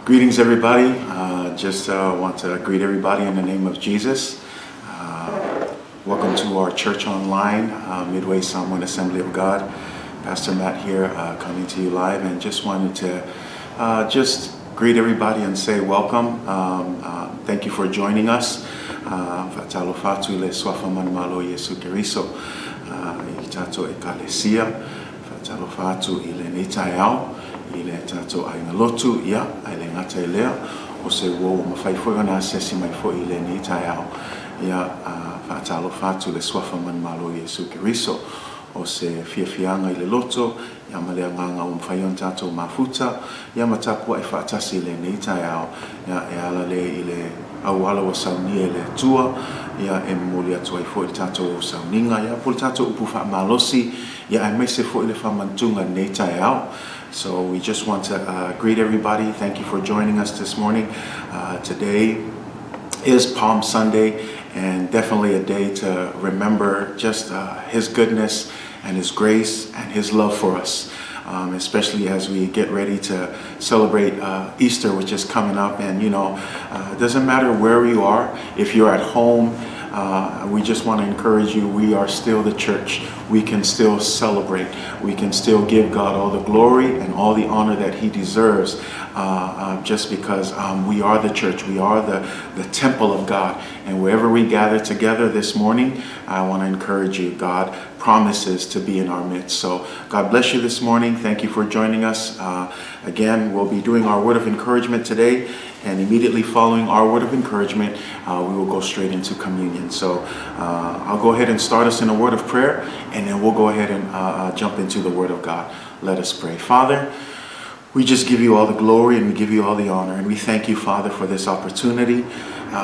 Greetings, everybody. Just want to greet everybody in the name of Jesus. Welcome to our church online, Midway Samoan Assembly of God. Pastor Matt here, coming to you live, and just wanted to just greet everybody and say welcome. Thank you for joining us. Faatalofa atu i le suafa manumalo o Iesu Keriso i tatou Ekalesia. Faatalofa atu i lenei taeao i le tatou aiga lotu, ia, ae le gata i lea, o se uo ua mafai foi ona asiasi mai foi i lenei taeao. Ia, faatalofa atu i le Suafa manumalo o Iesu Keriso. O se fiafiaga i le loto, ia ma le agaga ua mafai ona tatou mafuta, ia ma tapuai faatasi i lenei taeao, ia, e ala lea i le auala ua saunia e le Atua, ia, e momoli atu ai foi le tatou sauniga, ia, po o le tatou upu faamalosi, ia, aemaise foi le faamanatuga i lenei taeao. So we just want to greet everybody. Thank you for joining us this morning. Today is Palm Sunday, and definitely a day to remember just His goodness and His grace and His love for us. Especially as we get ready to celebrate Easter, which is coming up. And it doesn't matter where you are, if you're at home, we just want to encourage you. We are still the church. We can still celebrate. We can still give God all the glory and all the honor that He deserves just because we are the church. We are the temple of God. And wherever we gather together this morning, I want to encourage you. God promises to be in our midst. So God bless you this morning. Thank you for joining us. Again, we'll be doing our word of encouragement today. And immediately following our word of encouragement, we will go straight into communion. So I'll go ahead and start us in a word of prayer, and then we'll go ahead and jump into the word of God. Let us pray. Father, we just give you all the glory and we give you all the honor. And we thank you, Father, for this opportunity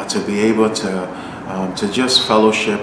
to be able to just fellowship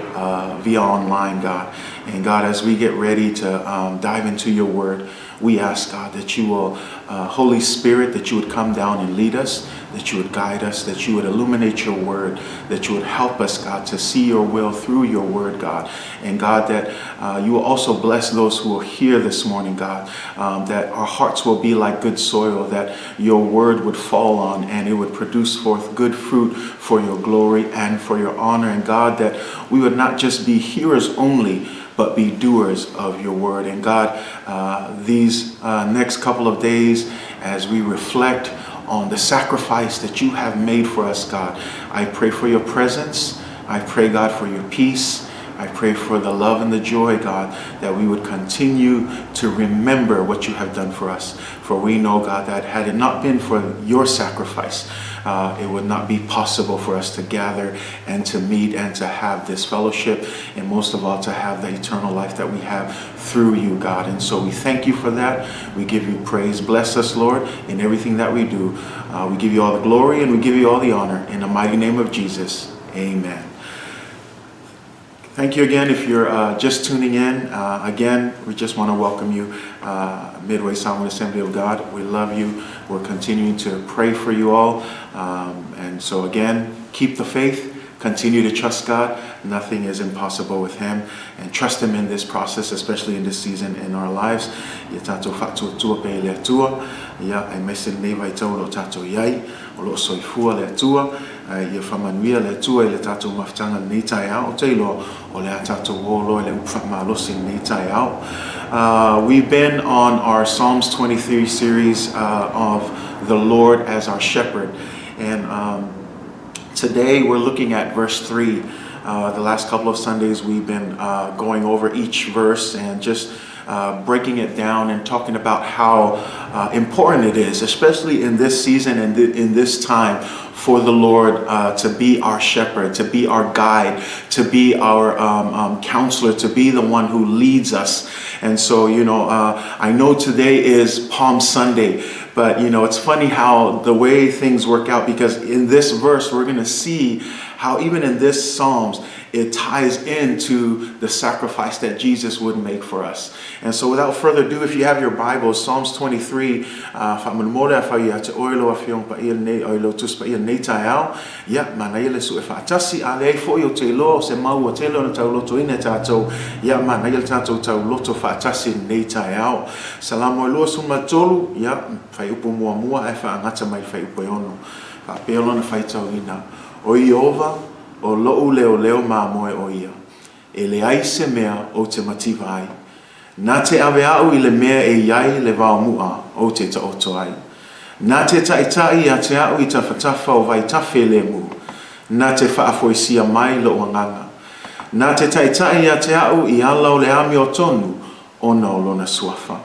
via online, God. And God, as we get ready to dive into your word, we ask, God, that you will, Holy Spirit, that you would come down and lead us, that you would guide us, that you would illuminate your word, that you would help us, God, to see your will through your word, God. And God, that you will also bless those who will hear this morning, God, that our hearts will be like good soil, that your word would fall on and it would produce forth good fruit for your glory and for your honor. And God, that we would not just be hearers only, but be doers of your word. And God, these next couple of days, as we reflect on the sacrifice that you have made for us, God, I pray for your presence. I pray, God, for your peace. I pray for the love and the joy, God, that we would continue to remember what you have done for us. For we know, God, that had it not been for your sacrifice, it would not be possible for us to gather and to meet and to have this fellowship, and most of all, to have the eternal life that we have through you, God. And so we thank you for that. We give you praise. Bless us, Lord, in everything that we do. We give you all the glory and we give you all the honor. In the mighty name of Jesus, amen. Thank you again if you're just tuning in. Again, we just want to welcome you, Midway Samoan Assembly of God. We love you. We're continuing to pray for you all. And so again, keep the faith. Continue to trust God. Nothing is impossible with Him. And trust Him in this process, especially in this season in our lives. Ia tatou faatuatua pea i le Atua. Ia, aemaise lenei vaitau o lo o tatou i ai, o lo o soifua le Atua. Ia faamanuia le Atua i le tatou mafutaga lenei taeao. Ou te iloa o le a tatou o loa i le upu faamalosi lenei taeao. We've been on our Psalms 23 series of the Lord as our shepherd. And today we're looking at verse 3. The last couple of Sundays we've been going over each verse and just breaking it down and talking about how important it is, especially in this season and in this time, for the Lord to be our shepherd, to be our guide, to be our counselor, to be the one who leads us. And so, I know today is Palm Sunday, but it's funny how the way things work out, because in this verse, we're going to see how even in this Psalms, It ties into the sacrifice that Jesus would make for us. And so without further ado, if you have your Bibles, Psalms 23, faamolemole afai ia te oe lou Afioga Paia lenei, oi lou Tusi Paia lenei taeao, ia, manaia le sue faatasi, a leai foi ou te iloa o se mau ua tele ona taulotoina e tatou, ia, manaia le tatou tauloto faatasi i lenei taeao. Salamo e 23, ia, fuaiupu muamua ae faagata mai i le fuaiupu e 6. Faapea lona faitauina, O Ieova, o lo'u leoleo mamoe o ia, e leai se mea ou te mativa ai. Na te ave a'u i le mea e i ai le vaomu'a ou te taoto ai. Na te ta'ita'i ia te a'u i tafatafa o vaitafe lemu, na te faafoisia mai lo'u agaga. Na te ta'ita'i ia te a'u i ala o le amiotonu ona o lona suafa.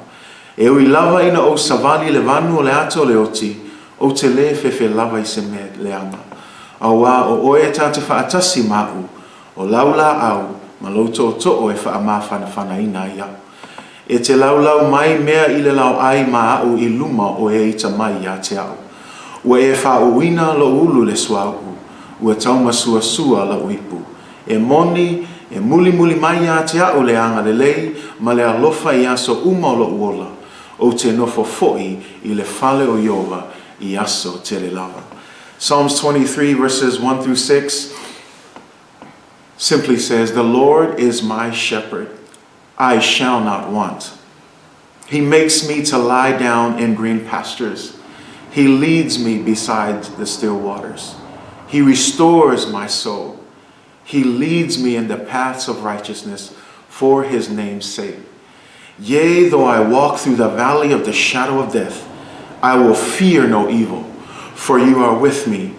E ui lava ina ou savali i le vanu o le ata o le oti, ou te lē fefe lava i se mea leaga. Auā o oe ta te faatasi ma a'u, o lau lāʻau ma lou tootoo e faamafanafanaina ai a'u. E te laulau mai mea i le laoʻai ma a'u i luma o e ita mai iā te a'u. Ua e faaʻūina loʻu ulu i le suauu, ua taumasuasua loʻu ipu. E moni, e mulimuli mai iā te a'u le agalelei ma le alofa i aso uma o loʻu ola, ou te nofo foʻi i le fale o Ieova i aso tele lava. Psalms 23 verses 1 through 6 simply says, The Lord is my shepherd, I shall not want. He makes me to lie down in green pastures. He leads me beside the still waters. He restores my soul. He leads me in the paths of righteousness for his name's sake. Yea, though I walk through the valley of the shadow of death, I will fear no evil, for you are with me.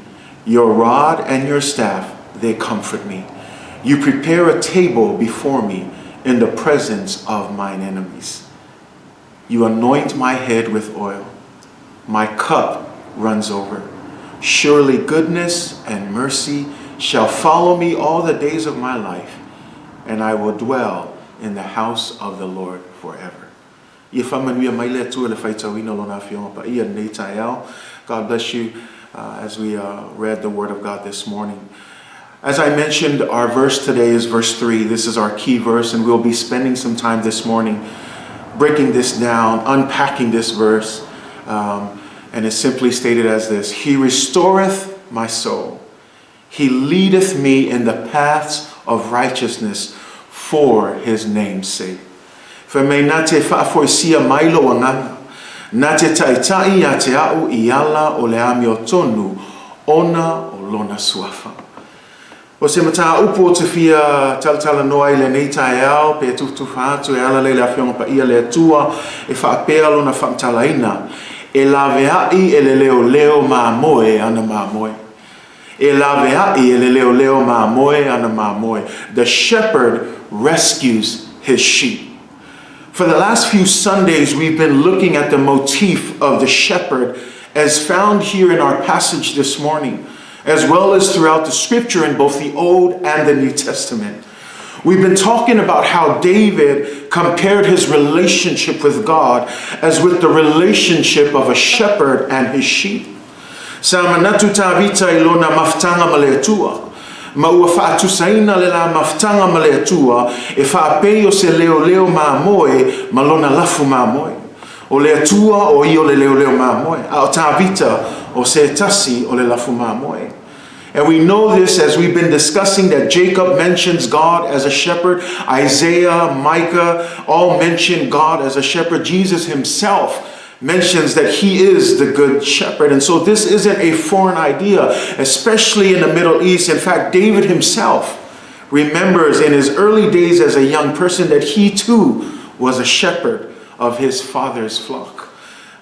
Your rod and your staff, they comfort me. You prepare a table before me in the presence of mine enemies. You anoint my head with oil. My cup runs over. Surely goodness and mercy shall follow me all the days of my life, and I will dwell in the house of the Lord forever. Ia faamanuia mai le Atua i le faitauina o Lona Afioga Paia i lenei taeao. God bless you as we read the Word of God this morning. As I mentioned, our verse today is verse 3. This is our key verse, and we'll be spending some time this morning breaking this down, unpacking this verse. And it's simply stated as this: He restoreth my soul. He leadeth me in the paths of righteousness for his name's sake. Fai mai na te faafoisia mai lou agaga, na te ta'ita'i ia te a'u i ala o le amiotonu ona o lona suafa. O se mataupu ou te fia talatalanoa ai i lenei taeao, pe tufatufa atu e ala lea i le Afioga Paia le Atua e faapea lona faamatalaina, e laveaʻi e le leoleo mamoe ana mamoe. E laveaʻi e le leoleo mamoe ana mamoe. The shepherd rescues his sheep. For the last few Sundays, we've been looking at the motif of the shepherd as found here in our passage this morning, as well as throughout the scripture in both the Old and the New Testament. We've been talking about how David compared his relationship with God as with the relationship of a shepherd and his sheep. Sa manatu Tavita i lona mafutaga ma le Atua, ma ua faatusaina le la mafutaga ma le Atua e faapei o se leoleo mamoe ma lona lafu mamoe. O le Atua o ia o le leoleo mamoe, a o Tavita o se tasi o le lafu mamoe. And we know this as we've been discussing that Jacob mentions God as a shepherd, Isaiah, Micah all mention God as a shepherd. Jesus himself mentions that he is the good shepherd. And so this isn't a foreign idea, especially in the Middle East. In fact, David himself remembers in his early days as a young person that he too was a shepherd of his father's flock.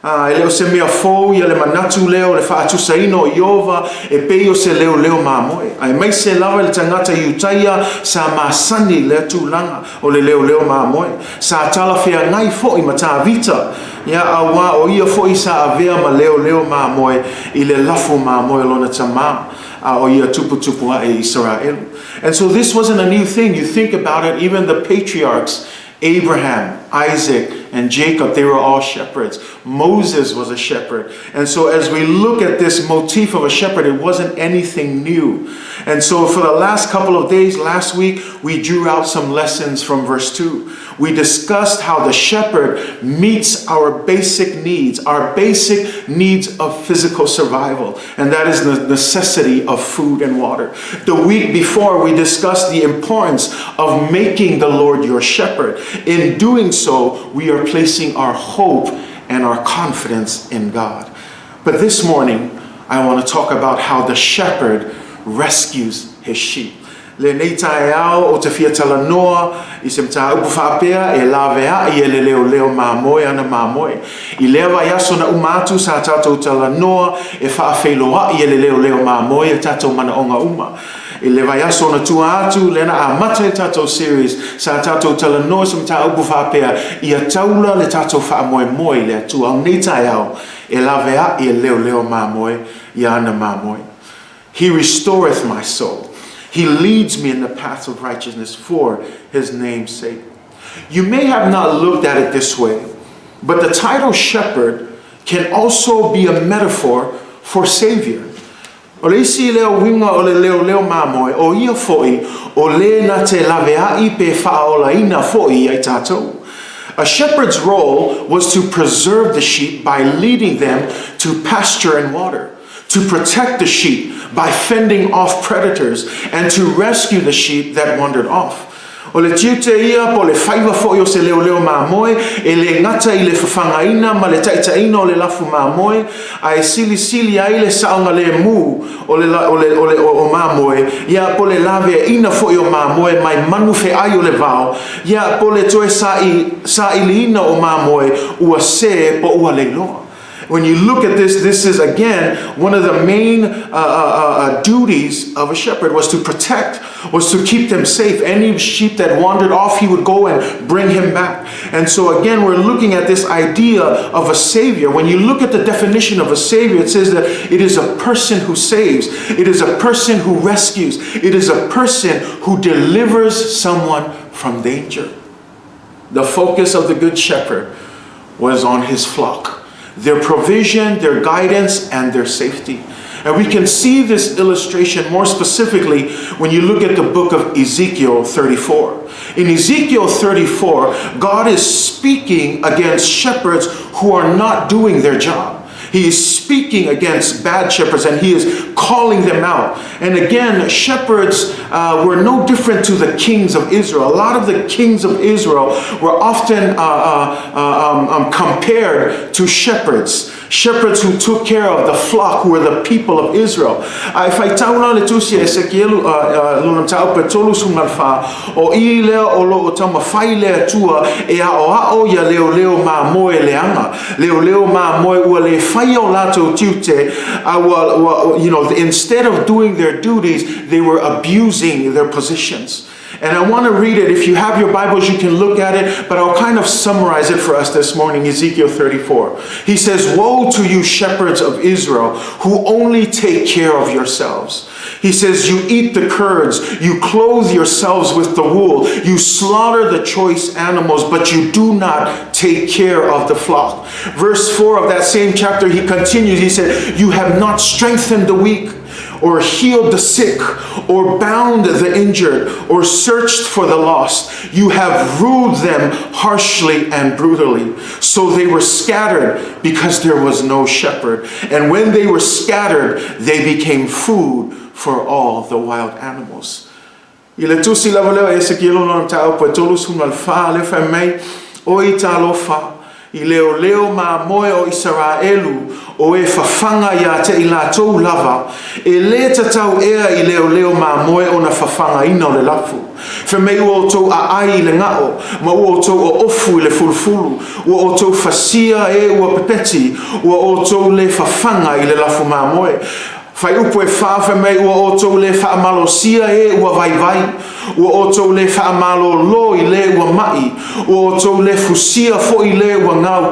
Ā, e le o se mea fou ia le manatu lea o le faatusaina o Ieova e pei o se leoleo mamoe, aemaise lava i le tagata Iutaia sa masani i lea tulaga o le leoleo mamoe. Sa talafeagai foi ma Tavita, ia, auā o ia foi sa avea ma leoleo mamoe i le lafo mamoe o lona tamā, a o ia tuputupu aʻe i Isaraelu. And so this wasn't a new thing. You think about it, even the patriarchs Abraham, Isaac, and Jacob, they were all shepherds. Moses was a shepherd. And so as we look at this motif of a shepherd, it wasn't anything new. And so for the last couple of days, last week, we drew out some lessons from verse 2. We discussed how the shepherd meets our basic needs, our basic needs of physical survival, and that is the necessity of food and water. The week before, we discussed the importance of making the Lord your shepherd. In doing so, we are placing our hope and our confidence in God. But this morning, I want to talk about how the shepherd rescues his sheep. Lenei taeao ou te fia talanoa i se mataupu faapea e laveai e le leoleo mamoe ana mamoe. I lea vaiaso na uma atu sa tatou talanoa e faafeiloai e le leoleo mamoe i tatou manaoga uma. I le vaiaso na tua atu, lea na amata i tatou series, sa tatou talanoa se mataupu faapea ia taula le tatou faamoemoe i le Atua. O lenei taeao e laveai e le leoleo mamoe i ana mamoe. He restoreth my soul. He leads me in the paths of righteousness for his name's sake. You may have not looked at it this way, but the title shepherd can also be a metaphor for savior. O le isi lea uiga o le leoleo mamoe, o ia fo'i o le na te laveai pe faaolaina fo'i ai tatou. A shepherd's role was to preserve the sheep by leading them to pasture and water, to protect the sheep by fending off predators, and to rescue the sheep that wandered off. O le tiute ia po o le faiva fo'i o se leoleo mamoe, e le gata i le fafagaina ma le taitaiina o le lafu mamoe, ae silisili ai le saogalemu o le o le o le o mamoe, ia po o le laveaiina fo'i o mamoe mai manu feai o le vao, ia po o le toe sailiina o mamoe ua sē po ua leiloa. When you look at this, this is again one of the main duties of a shepherd was to protect, was to keep them safe. Any sheep that wandered off, he would go and bring him back. And so again, we're looking at this idea of a savior. When you look at the definition of a savior, it says that it is a person who saves. It is a person who rescues. It is a person who delivers someone from danger. The focus of the good shepherd was on his flock, their provision, their guidance, and their safety. And we can see this illustration more specifically when you look at the book of Ezekiel 34. In Ezekiel 34, God is speaking against shepherds who are not doing their job. He is speaking against bad shepherds and he is calling them out. And again, shepherds were no different to the kings of Israel. A lot of the kings of Israel were often compared to shepherds. Shepherds who took care of the flock, who were the people of Israel. Ae faitau la le tusi a Esekielu lona mataupu e 34, o i lea o lo o taumafai le Atua e aoao ia leoleo mamoe leaga. Leoleo mamoe ua le faia o latou tiute, a ua, instead of doing their duties, they were abusing their positions. And I want to read it. If you have your Bibles, you can look at it, but I'll kind of summarize it for us this morning. Ezekiel 34. He says, "Woe to you, shepherds of Israel, who only take care of yourselves." He says, "You eat the curds, you clothe yourselves with the wool, you slaughter the choice animals, but you do not take care of the flock." Verse 4 of that same chapter, he continues, he said, "You have not strengthened the weak, or healed the sick, or bound the injured, or searched for the lost. You have ruled them harshly and brutally. So they were scattered because there was no shepherd. And when they were scattered, they became food for all the wild animals." I le tusi lava lea o Esekielu lona mataupu e 34 lea fai mai, Oi talofa, i leoleo mamoe o Isaraelu o e fafaga iā te i latou lava, e lē tatau ea i leoleo mamoe ona fafagaina o le lafu. Fai mai ua outou aai i le gao, ma ua outou oofu i le fulufulu, ua outou fasia e ua pepeti, ua outou lē fafaga i le lafu mamoe. Fuaiupu e 4 fai mai ua outou lē faamalosia e ua vaivai. Ua outou lē faamalōlō i lē ua maʻi, ua outou lē fusia foi i lē ua gau.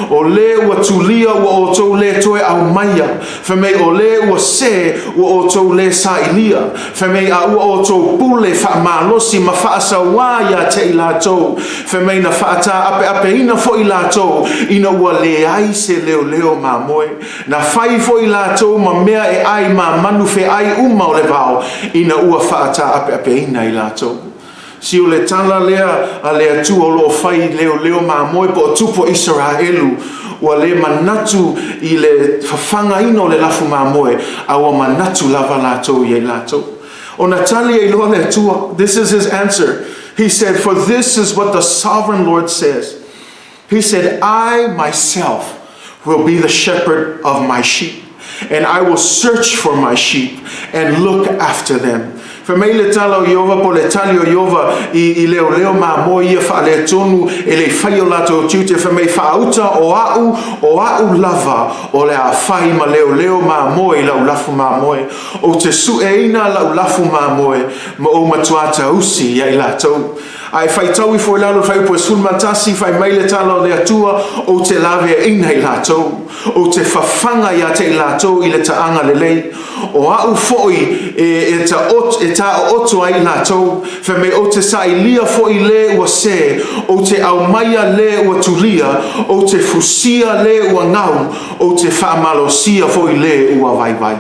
O lē ua tulia ua outou lē toe aumaia, fai mai o lē ua sē ua outou lē sailia, fai mai a ua outou pule faamalosi ma faasauā iā te i latou, fai mai na faatāʻapeʻapeina foi latou ina ua leai se leoleo mamoe. Na fai foi latou ma mea e ʻai ma manu feʻai uma o le vao, ina ua faatāʻapeʻapeina i latou. Se o le tala lea a le Atua o lo o fai i leoleo mamoe po o tupu o Isaraelu, ua le manatu i le fafagaina o le lafu mamoe, a ua manatu lava latou ia i latou. Ona tali ai loa le Atua, this is his answer. He said, For this is what the sovereign Lord says. He said, I myself will be the shepherd of my sheep, and I will search for my sheep and look after them. Fai mai le tala o Ieova po o le tali o Ieova i, i leoleo mamoe ia faaletonu e le i faia o latou tiute, fai mai faauta o a'u, o a'u lava o le a fai ma leoleo mamoe i lau lafu mamoe. Ou te sueina lau lafu mamoe ma ou matuā tausi ia i latou. A e faitau ifo i lalo i le fuaiupu e 11, fai mai le tala o le Atua, Ou te laveaiina i latou, ou te fafaga ia te i latou i le taaga lelei, o a'u foi e, e, ta, e taooto ai i latou, fai mai ou te sailia foi lē ua sē, ou te aumaia lē ua tulia, ou te fusia lē ua gau, ou te faamalosia foi lē ua vaivai.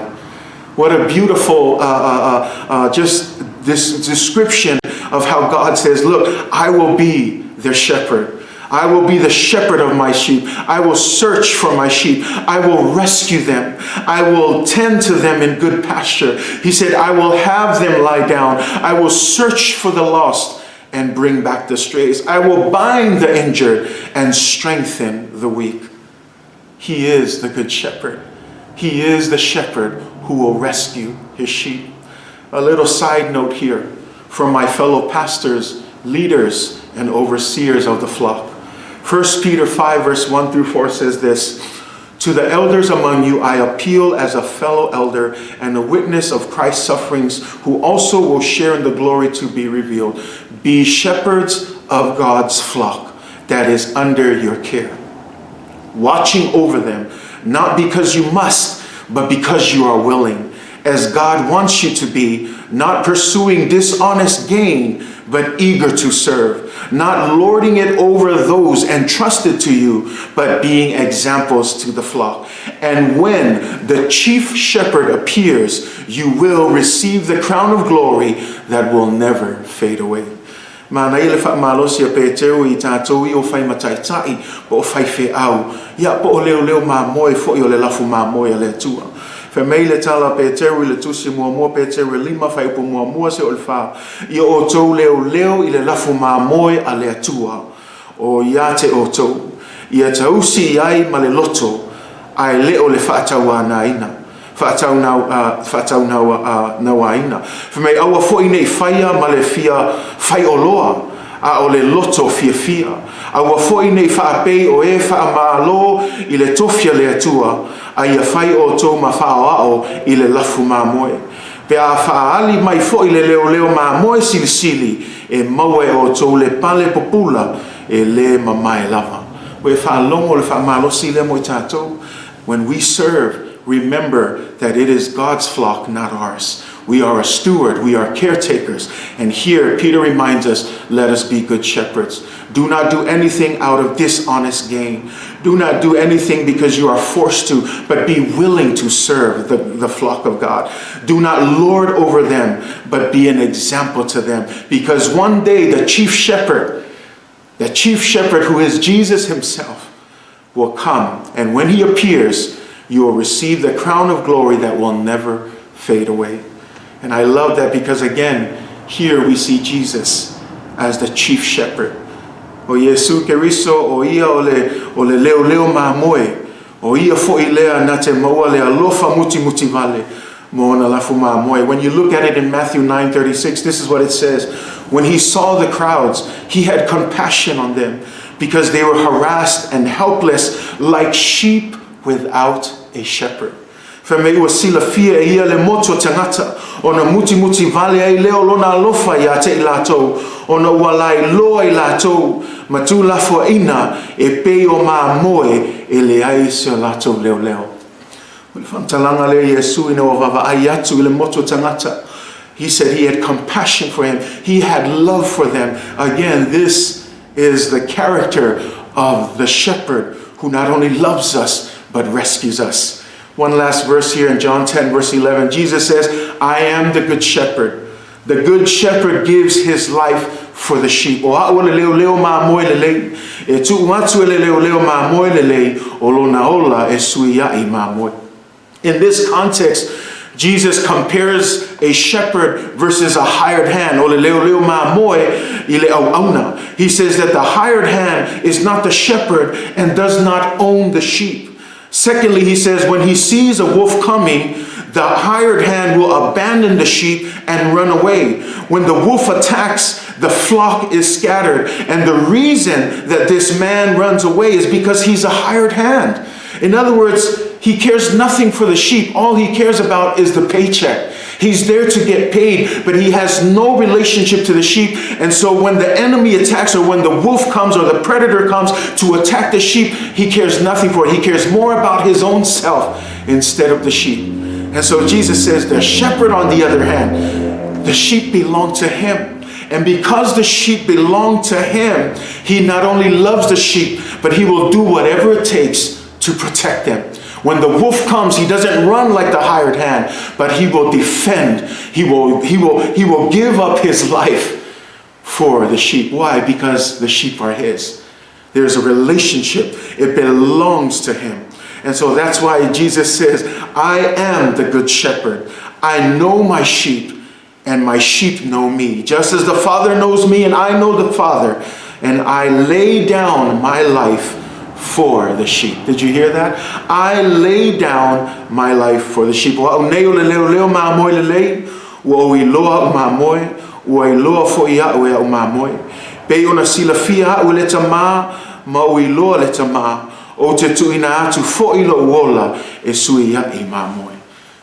What a beautiful uh, uh, uh, uh, just this description of how God says, Look, I will be their shepherd. I will be the shepherd of my sheep. I will search for my sheep. I will rescue them. I will tend to them in good pasture. He said, I will have them lie down. I will search for the lost and bring back the strays. I will bind the injured and strengthen the weak. He is the good shepherd. He is the shepherd who will rescue his sheep. A little side note here from my fellow pastors, leaders, and overseers of the flock. 1 Peter 5, verse 1 through 4 says this To the elders among you, I appeal as a fellow elder and a witness of Christ's sufferings, who also will share in the glory to be revealed. Be shepherds of God's flock that is under your care, watching over them, not because you must, but because you are willing, as God wants you to be, not pursuing dishonest gain, but eager to serve, not lording it over those entrusted to you, but being examples to the flock. And when the chief shepherd appears, you will receive the crown of glory that will never fade away. Manaia le faamalosi a Peteru i tatou i o fai ma taitai, po o faifeau, ia po o leoleo mamoe foi o le lafu mamoe a le Atua. Fai mai le tala a Peteru i le tusi muamua Peteru e lima fuaiupu muamua seia oo i le fa, Ia outou leoleo i le lafu mamoe a le Atua, o ia te outou, ia tausi i ai ma le loto, ae le o le faatauanaina, faataunauaina. Fai mai, aua foi ne i faia ma le fia faioloa, a o le loto fiafia. Aua foi ne i faapei o e faamalo i le tofi a le Atua, a ia fai outou ma faaoao i le lafu mamoe. Pe a faaali mai foi le leoleo mamoe silisili, e maua e outou le pale pupula e lē mamae lava. Ua e faalogo le faamalosi lea mo i tatou? When we serve, remember that it is God's flock, not ours. We are a steward, we are caretakers. And here, Peter reminds us, let us be good shepherds. Do not do anything out of dishonest gain. Do not do anything because you are forced to, but be willing to serve the, the flock of God. Do not lord over them, but be an example to them. Because one day the chief shepherd, the chief shepherd who is Jesus himself, will come. And when he appears, you will receive the crown of glory that will never fade away. And I love that because, again, here we see Jesus as the chief shepherd. O Iesu Keriso o ia o le, o le leoleo mamoe, o ia foi lea na te maua le alofa mutimuti vale mo ona lafu mamoe. When you look at it in Matthew 9:36, this is what it says. When he saw the crowds, he had compassion on them because they were harassed and helpless like sheep without a shepherd. Fai mai ua silafia e ia le motu o tagata, ona mutimuti vale ai lea o lona alofa ia te i latou, ona ua lailoa i latou ma tuulafoaiina e pei o mamoe e leai se latou leoleo. O le faamatalaga lea a Iesu ina ua vaavaai atu i le motu o tagata. He said he had compassion for him. He had love for them. Again, this is the character of the shepherd who not only loves us, but rescues us. One last verse here in John 10, verse 11. Jesus says, I am the good shepherd. The good shepherd gives his life for the sheep. O a'u o le leoleo mamoe lelei. E tuu atu e le leoleo mamoe lelei o lona ola e sui ai mamoe. In this context, Jesus compares a shepherd versus a hired hand. O le leoleo mamoe i le auauna. He says that the hired hand is not the shepherd and does not own the sheep. Secondly, he says when he sees a wolf coming, the hired hand will abandon the sheep and run away. When the wolf attacks, the flock is scattered. And the reason that this man runs away is because he's a hired hand. In other words, he cares nothing for the sheep. All he cares about is the paycheck. He's there to get paid, but he has no relationship to the sheep. And so when the enemy attacks, or when the wolf comes, or the predator comes to attack the sheep, he cares nothing for it. He cares more about his own self instead of the sheep. And so Jesus says, the shepherd, on the other hand, the sheep belong to him. And because the sheep belong to him, he not only loves the sheep, but he will do whatever it takes to protect them. When the wolf comes, he doesn't run like the hired hand, but he will defend. He will give up his life for the sheep. Why? Because the sheep are his. There's a relationship. It belongs to him. And so that's why Jesus says, I am the good shepherd. I know my sheep, and my sheep know me. Just as the Father knows me, and I know the Father. And I lay down my life for the sheep. Did you hear that? I lay down my life for the sheep. O a'u nei o le leoleo mamoe lelei, ua ou iloa a'u mamoe, ua iloa fo'i a'u e a'u mamoe. Pei ona silafia a'u e le Tamā, ma ou iloa le Tamā, ou te tuuina atu fo'i lo'u ola e sui ai mamoe.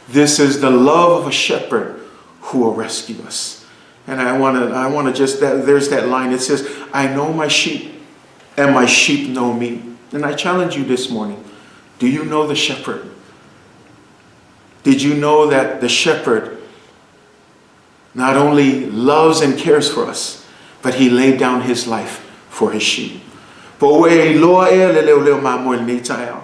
This is the love of a shepherd who will rescue us. And I want to just, there's that line. It says, I know my sheep, and my sheep know me. And I challenge you this morning. Do you know the shepherd? Did you know that the shepherd not only loves and cares for us, but he laid down his life for his sheep? Po ua e iloa ea le leoleo mamoe i lenei taeao.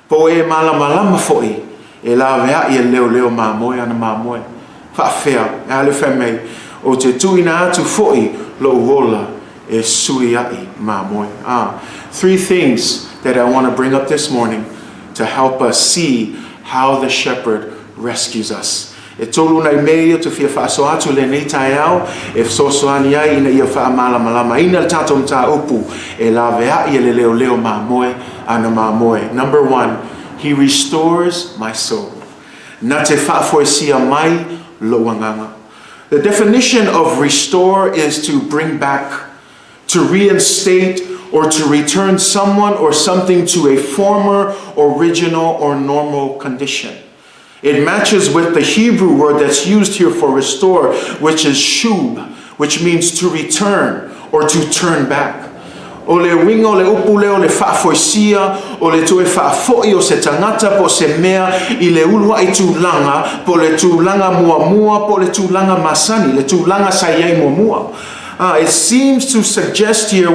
Po ua e malamalama fo'i e laveai e le leoleo mamoe ana mamoe. Faafea, e a le fai mai, ou te tuuina atu fo'i lo'u ola e sui ai mamoe. Three things that I want to bring up this morning to help us see how the shepherd rescues us. E tolu nai mea ia ou te fia faasoa atu lenei taeao e fesoasoani ai ina ia faamalamalamaina le tatou mataupu e laveai e le leoleo mamoe ana mamoe. Number one, he restores my soul. Na te faafoisia mai lo'u agaga. The definition of restore is to bring back, to reinstate, or to return someone or something to a former, original, or normal condition. It matches with the Hebrew word that's used here for restore, which is shub, which means to return or to turn back. O le uiga o le upu lea o le faafoisia, o le toe faafo'i o se tagata po o se mea i le ulua'i tulaga, po o le tulaga muamua, po o le tulaga masani, le tulaga sa i ai muamua. It seems to suggest here,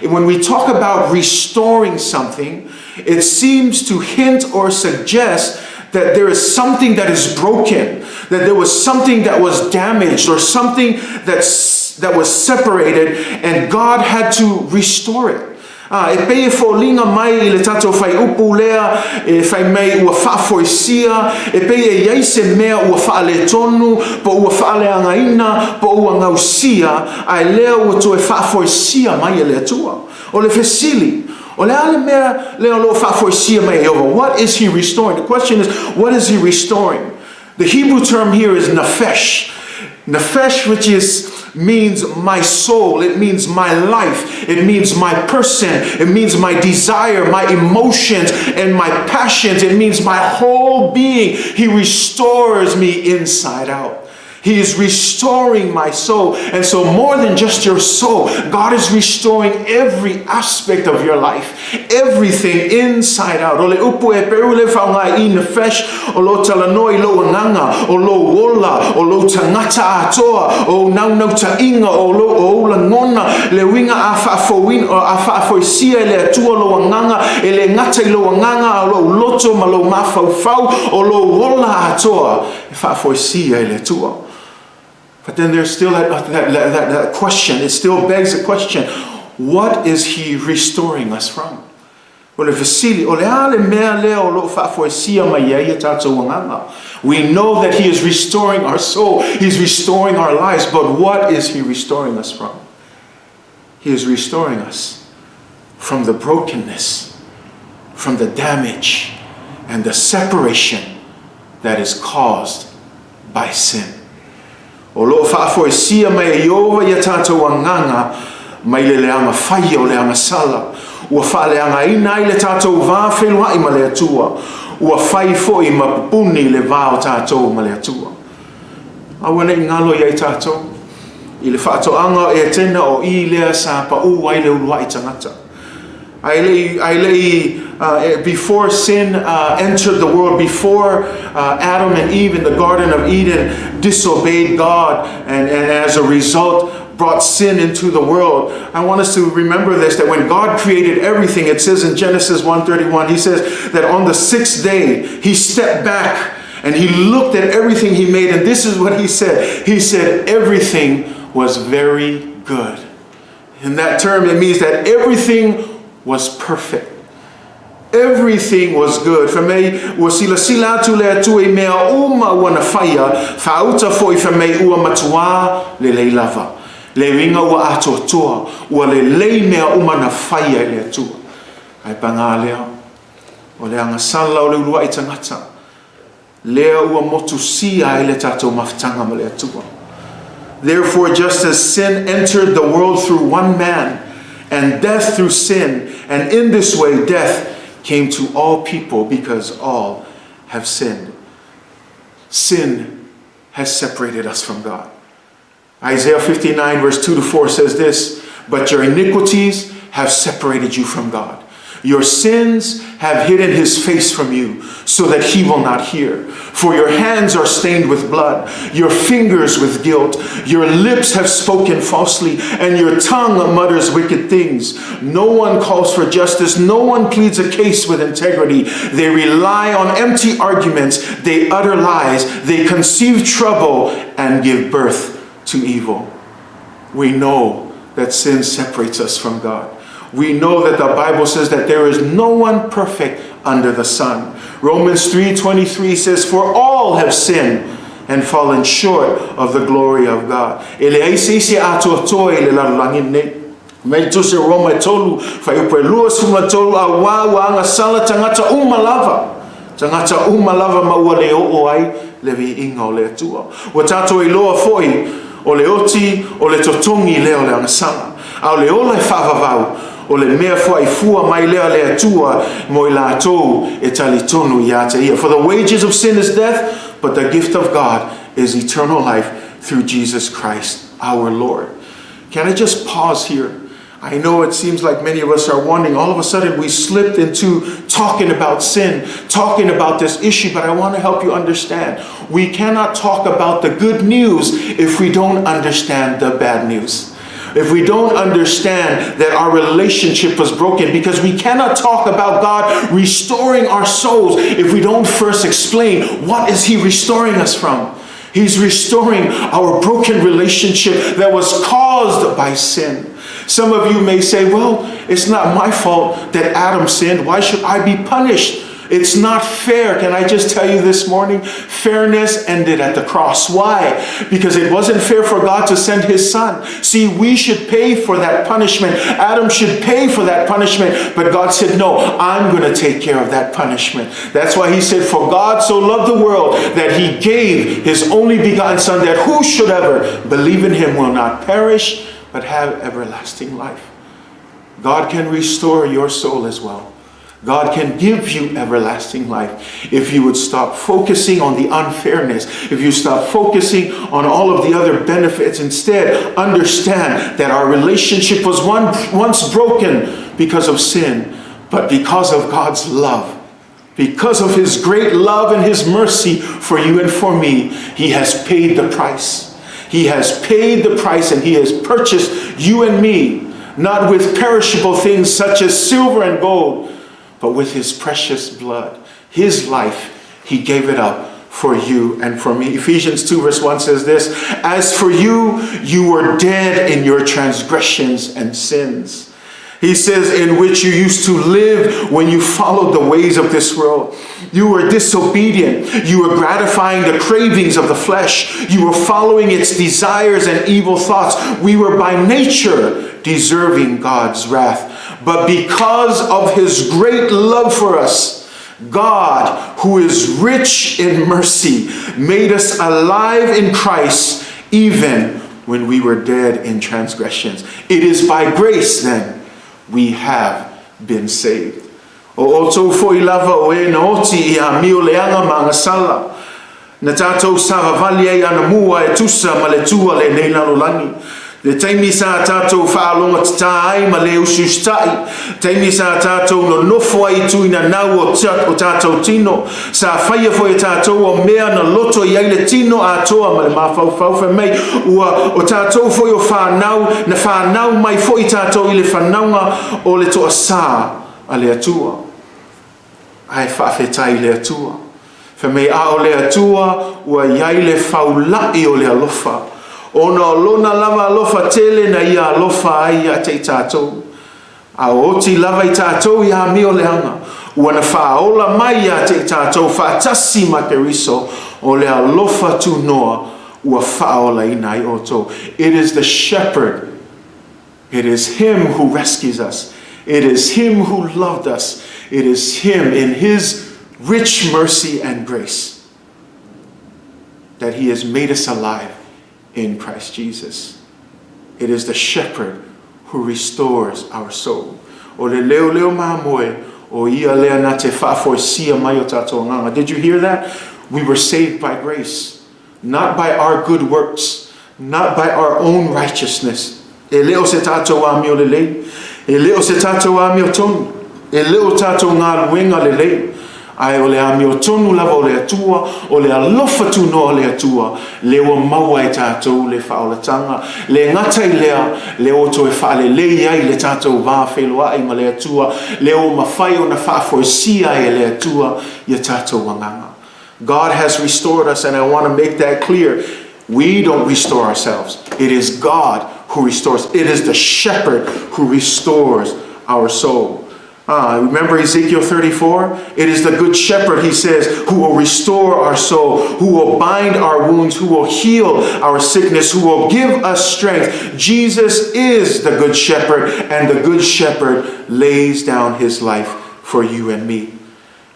when we talk about restoring something, it seems to hint or suggest that there is something that is broken, that there was something that was damaged or something that was separated, and God had to restore it. Ah, e pei e foliga mai i le tatou fuaiupu lea e fai mai ua faafoisia, e pei e i ai se mea ua faaletonu, po ua faaleagaina, po ua gausia, ae lea ua toe faafoisia mai e le Atua. O le fesili, o le a le mea lea o lo o faafoisia mai e Ieova? What is he restoring? The question is, what is he restoring? The Hebrew term here is nafesh. Nafesh, which is means my soul. It means my life. It means my person. It means my desire, my emotions, and my passions. It means my whole being. He restores me inside out. He is restoring my soul. And so, more than just your soul, God is restoring every aspect of your life, everything inside out. O le upu Heperu lea e faaaoga i i nefesh, o lo o talanoa i lou agaga, o lou ola, o lou tagata atoa, o ou naunautaiga, o lou o ou lagona, le uiga a faafouina, a faafoisia e le Atua lou agaga, e le gata i lou agaga, a o lou loto ma lou mafaufau, o lou ola atoa, e faafoisia e le Atua. But then there's still that, that, that, that question. It still begs the question, what is he restoring us from? O le fesili, o le a le mea lea o lo o faafoisia mai ai ia tatou agaga? We know that he is restoring our soul. He's restoring our lives. But what is he restoring us from? He is restoring us from the brokenness, from the damage, and the separation that is caused by sin. O lo o faafoisia mai e Ieova ia tatou agaga mai le leaga faia o le agasala, ua faaleagaina ai le tatou va feiloai ma le Atua, ua fai foi ma pupuni le va o tatou ma le Atua. Aua ne i galo ia i tatou, i le faatoaga o Etena o i lea sa pau ai le uluai tagata. Ae le i, ae le i, before sin entered the world, before Adam and Eve in the Garden of Eden disobeyed God and as a result brought sin into the world. I want us to remember this, that when God created everything, it says in Genesis 1:31, he says that on the sixth day, he stepped back and he looked at everything he made, and this is what he said. He said everything was very good. In that term, it means that everything was perfect. Everything was good. Fai mai, ua silasila atu le Atua i mea uma ua na faia, faauta foi fai mai ua matuā lelei lava. Le uiga ua atoatoa, ua lelei mea uma na faia e le Atua. Ae pagā lea, o le agasala o le uluai tagata, lea ua motusia ai le tatou mafutaga ma le Atua. Therefore, just as sin entered the world through one man, and death through sin, and in this way death came to all people because all have sinned. Sin has separated us from God. Isaiah 59 verse 2 to 4 says this, But your iniquities have separated you from God. Your sins have hidden his face from you, so that he will not hear. For your hands are stained with blood, your fingers with guilt. Your lips have spoken falsely, and your tongue mutters wicked things. No one calls for justice. No one pleads a case with integrity. They rely on empty arguments. They utter lies. They conceive trouble and give birth to evil. We know that sin separates us from God. We know that the Bible says that there is no one perfect under the sun. Romans 3:23 says, For all have sinned and fallen short of the glory of God. E leai se isi e atoatoa i le lalolagi lenei. Mai le Tusi o Roma e tolu, fuaiupu e 23, auā ua agasala tagata uma lava, tagata uma lava ma ua le oo ai le viiga o le Atua. Ua tatou iloa foi, o le oti, o le totogi lea o le agasala. A o le ola e faavavau, o le mea fuaifua mai lea a le Atua mo i latou e talitonu ia te Ia. For the wages of sin is death, but the gift of God is eternal life through Jesus Christ our Lord. Can I just pause here? I know it seems like many of us are wondering, all of a sudden we slipped into talking about sin, talking about this issue, but I want to help you understand. We cannot talk about the good news if we don't understand the bad news. If we don't understand that our relationship was broken, because we cannot talk about God restoring our souls if we don't first explain what is he restoring us from. He's restoring our broken relationship that was caused by sin. Some of you may say, well, it's not my fault that Adam sinned. Why should I be punished? It's not fair. Can I just tell you this morning? Fairness ended at the cross. Why? Because it wasn't fair for God to send his son. See, we should pay for that punishment. Adam should pay for that punishment. But God said, no, I'm going to take care of that punishment. That's why he said, for God so loved the world that he gave his only begotten son, that who should ever believe in him will not perish, but have everlasting life. God can restore your soul as well. God can give you everlasting life if you would stop focusing on the unfairness, if you stop focusing on all of the other benefits. Instead, understand that our relationship was once broken because of sin, but because of God's love, because of his great love and his mercy for you and for me, he has paid the price. He has paid the price and he has purchased you and me, not with perishable things such as silver and gold, but with his precious blood, his life, he gave it up for you and for me. Ephesians 2 verse 1 says this, as for you, you were dead in your transgressions and sins. He says, in which you used to live when you followed the ways of this world. You were disobedient. You were gratifying the cravings of the flesh. You were following its desires and evil thoughts. We were by nature deserving God's wrath. But because of his great love for us, God, who is rich in mercy, made us alive in Christ, even when we were dead in transgressions. It is by grace, then, we have been saved. O outou foi lava o e na oti i amio leaga ma agasala. Na tātou savavali ai anamua e tusa ma le tua le nei lalolagi. Le taimi sa tātou whaalonga ai ma le usiusitai. Taimi sa tātou nonofo ai tuina nau o, o tātou tino. Sa whaia fo e tātou o mea na loto i ai le tino atoa ma le mafaufau fai mai. Ua o tātou foi o whānau, na whānau mai foi tātou i le whanaunga o le toa sā a le Atua. Ae faafetai i le Atua. Fai mai a o le Atua ua iai le faulai o le alofa. Ona o lona lava alofa tele na ia alofa ai ia te i tātou. A o oti lava i tātou i amio leaga. Ua na whaola mai ia te i tātou whaatasi ma Keriso o le alofa tunoa ua whaola ina ai outou. It is the shepherd. It is him who rescues us. It is him who loved us. It is him in his rich mercy and grace that he has made us alive in Christ Jesus. It is the shepherd who restores our soul. O le leo leo mamoe o ia lea na te whaafoisia mai o tātou agaga. Did you hear that? We were saved by grace, not by our good works, not by our own righteousness. E le o se tātou amio lelei, e le o se tātou amiotonu, e le o tātou galuega lelei, ae o le amiotonu lava o le Atua, o le alofa tunoa o le Atua, le ua maua e tātou le faaolataga, le gata i lea, le ua toe faalelei ai le tātou va feiloai ma le Atua, le ua mafai ona faafoisia ai e le Atua ia tātou agaga. God has restored us, and I want to make that clear. We don't restore ourselves. It is God who restores. It is the shepherd who restores our soul. Remember Ezekiel 34? It is the good shepherd, he says, who will restore our soul, who will bind our wounds, who will heal our sickness, who will give us strength. Jesus is the good shepherd, and the good shepherd lays down his life for you and me.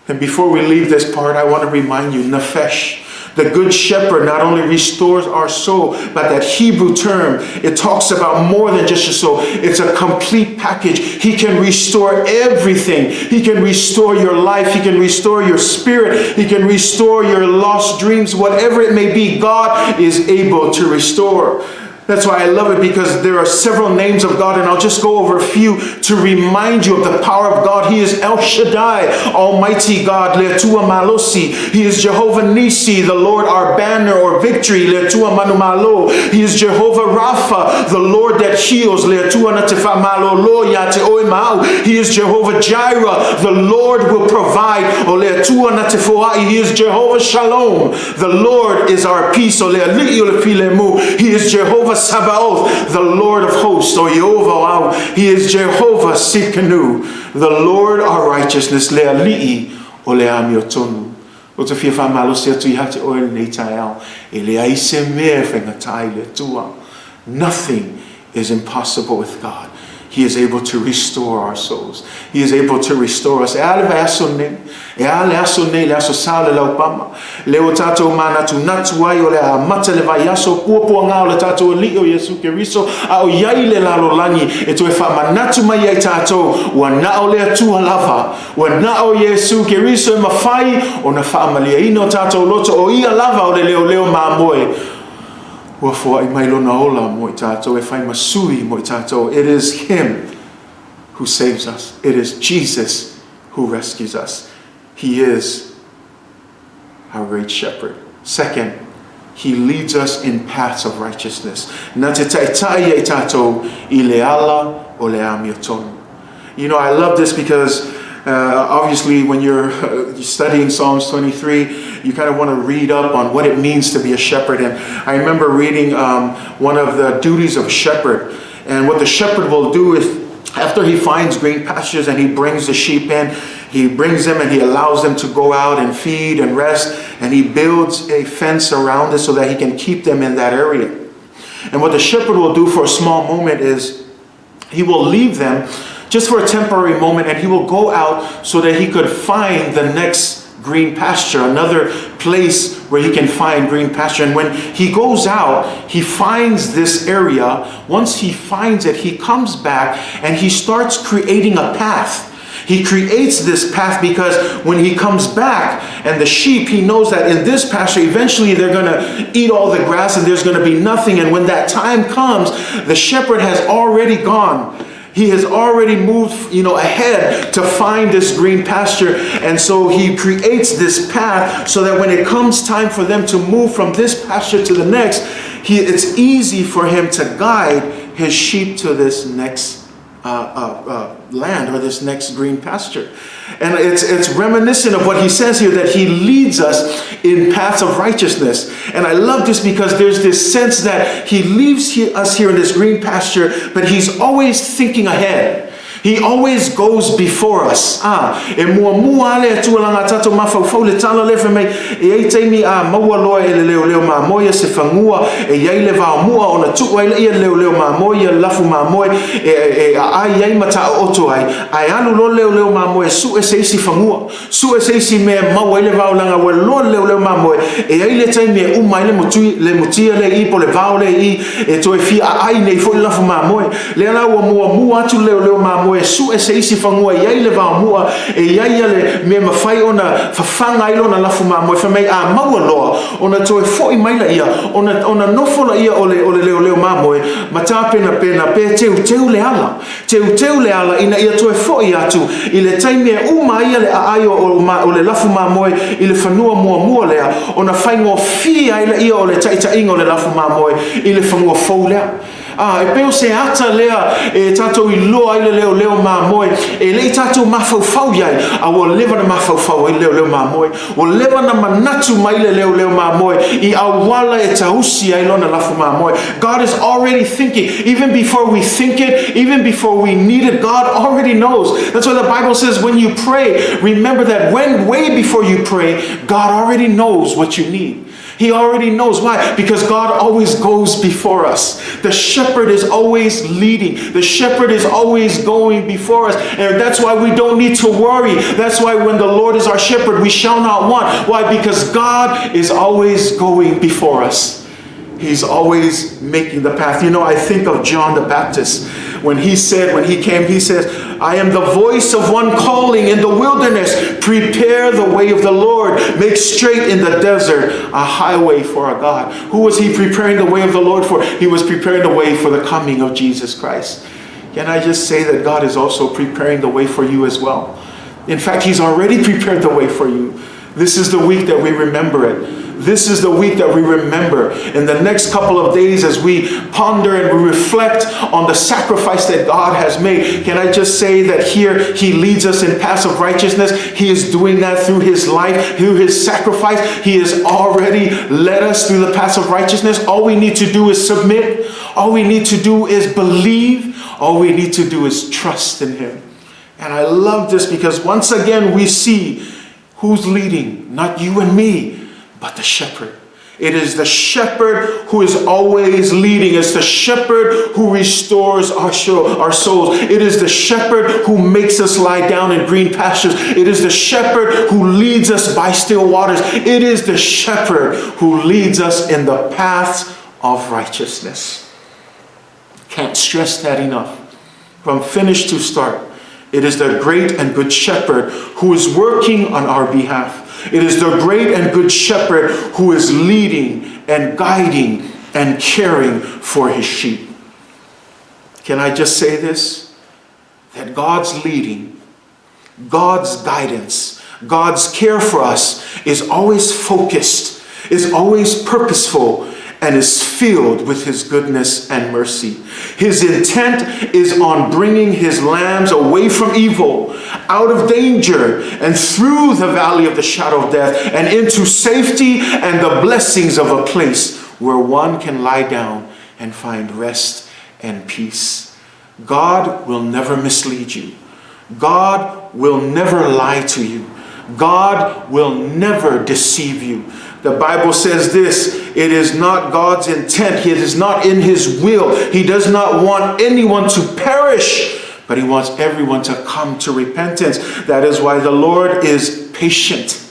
And before we leave this part, I want to remind you, nephesh. The good shepherd not only restores our soul, but that Hebrew term, it talks about more than just your soul. It's a complete package. He can restore everything. He can restore your life. He can restore your spirit. He can restore your lost dreams. Whatever it may be, God is able to restore. That's why I love it, because there are several names of God, and I'll just go over a few to remind you of the power of God. He is El Shaddai, Almighty God, Le Atua Malosi. He is Jehovah Nisi, the Lord our banner or victory, Le Atua Manumalo. He is Jehovah Rapha, the Lord that heals, Le Atua na te whaamalolo ia te oe mau. He is Jehovah Jireh, the Lord will provide, O le Atua na te foai. He is Jehovah Shalom, the Lord is our peace, O le ali'i o le filemu. He is Jehovah Sabaoth, the Lord of hosts, O Ieova au. He is Jehovah Tsidkenu, the Lord our righteousness, le ali'i o le amiotonu. Ou te fia faamalosi atu ia te oe i lenei taeao, e leai se mea e faigata i le Atua. Nothing is impossible with God. He is able to restore our souls. He is able to restore us. E a le vaiaso nei? E a le aso nei, le aso Sa o le Laupama? Lea ua tatou manatunatu ai o le a amata le vaiaso puapuaga o le tatou Alii o Iesu Keriso, a o i ai le lalolagi e toe faamanatu mai ai tatou, ua na o le Atua lava, ua na o Iesu Keriso e mafai ona faamalieina o tatou loto, o Ia lava o le leoleo mamoe. Ua foai mai Lona ola mo i tatou e fai ma sui mo i tatou. It is Him who saves us. It is Jesus who rescues us. He is our great shepherd. Second, He leads us in paths of righteousness. Na te taitai ia i tatou i le ala o le amiotonu. You know, I love this because obviously when you're studying Psalms 23, you kind of want to read up on what it means to be a shepherd. And I remember reading one of the duties of a shepherd. And what the shepherd will do is, after he finds green pastures and he brings the sheep in, he brings them and he allows them to go out and feed and rest, and he builds a fence around it so that he can keep them in that area. And what the shepherd will do for a small moment is he will leave them just for a temporary moment, and he will go out so that he could find the next green pasture, another place where he can find green pasture. And when he goes out, he finds this area. Once he finds it, he comes back and he starts creating a path. He creates this path because when he comes back and the sheep, he knows that in this pasture, eventually they're going to eat all the grass and there's going to be nothing. And when that time comes, the shepherd has already gone. He has already moved, ahead to find this green pasture. And so he creates this path so that when it comes time for them to move from this pasture to the next, it's easy for him to guide his sheep to this next land or this next green pasture. And it's reminiscent of what he says here, that he leads us in paths of righteousness. And I love this because there's this sense that he leaves us here in this green pasture, but he's always thinking ahead. He always goes before us. Ah, e muamua le Atua la ngā tātou mafaufau le tala le mai e ai taimi a maua loa e le leoleo mamoe se fanua e iai le vaomua ona tuu ai lea le leoleo mamoe ia lafu mamoe e a ai ai ma taooto ai ae alu loa le leoleo mamoe sue se isi fanua sue se isi mea e maua ai le vaolaga ua loa le leoleo mamoe e ai le taimi e uma ai le mutui le mutia le i po le vao le i e toe fia aai nei foi le lafu mamoe lea la ua muamua atu le leoleo mamoe e sue se isi fanua e i ai le vaomua e i ai ia le mea mafai ona fafaga ai lona lafu mamoe fai mai a maua loa ona toe fo'i mai laia ona ona nofo laia o le o le leoleo mamoe ma tapenapena pe teuteu le ala teuteu le ala ina ia toe fo'i atu i le taimi e uma ai le aai o, o, o le lafu mamoe i le fanua muamua lea ona faigofie ai laia o le taitaiga o le lafu mamoe i le fanua fou lea. A, e pei o se ata lea e tatou iloa ai le leoleo mamoe, e le i tatou mafaufau i ai, a ua leva na mafaufau ai le leoleo mamoe. Ua leva na manatu mai le leoleo mamoe i auala e tausi ai lona lafu mamoe. God is already thinking. Even before we think it, even before we need it, God already knows. That's why the Bible says when you pray, remember that when way before you pray, God already knows what you need. He already knows. Why? Because God always goes before us. The shepherd is always leading. The shepherd is always going before us. And that's why we don't need to worry. That's why when the Lord is our shepherd, we shall not want. Why? Because God is always going before us. He's always making the path. You know, I think of John the Baptist. When he said, when he came, he says, I am the voice of one calling in the wilderness, prepare the way of the Lord, make straight in the desert a highway for our God. Who was he preparing the way of the Lord for? He was preparing the way for the coming of Jesus Christ. Can I just say that God is also preparing the way for you as well? In fact, he's already prepared the way for you. This is the week that we remember it. This is the week that we remember. In the next couple of days, as we ponder and we reflect on the sacrifice that God has made, can I just say that here he leads us in paths of righteousness? He is doing that through his life, through his sacrifice. He has already led us through the paths of righteousness. All we need to do is submit. All we need to do is believe. All we need to do is trust in him. And I love this because once again we see Who's leading? Not you and me, but the shepherd. It is the shepherd who is always leading. It's the shepherd who restores our, our souls. It is the shepherd who makes us lie down in green pastures. It is the shepherd who leads us by still waters. It is the shepherd who leads us in the paths of righteousness. Can't stress that enough. From finish to start, it is the great and good shepherd who is working on our behalf. It is the great and good shepherd who is leading and guiding and caring for his sheep. Can I just say this? That God's leading, God's guidance, God's care for us is always focused, is always purposeful, and is filled with his goodness and mercy. His intent is on bringing his lambs away from evil, out of danger, and through the valley of the shadow of death, and into safety and the blessings of a place where one can lie down and find rest and peace. God will never mislead you. God will never lie to you. God will never deceive you. The Bible says this it is not God's intent, it is not in His will. He does not want anyone to perish, but He wants everyone to come to repentance. That is why the Lord is patient.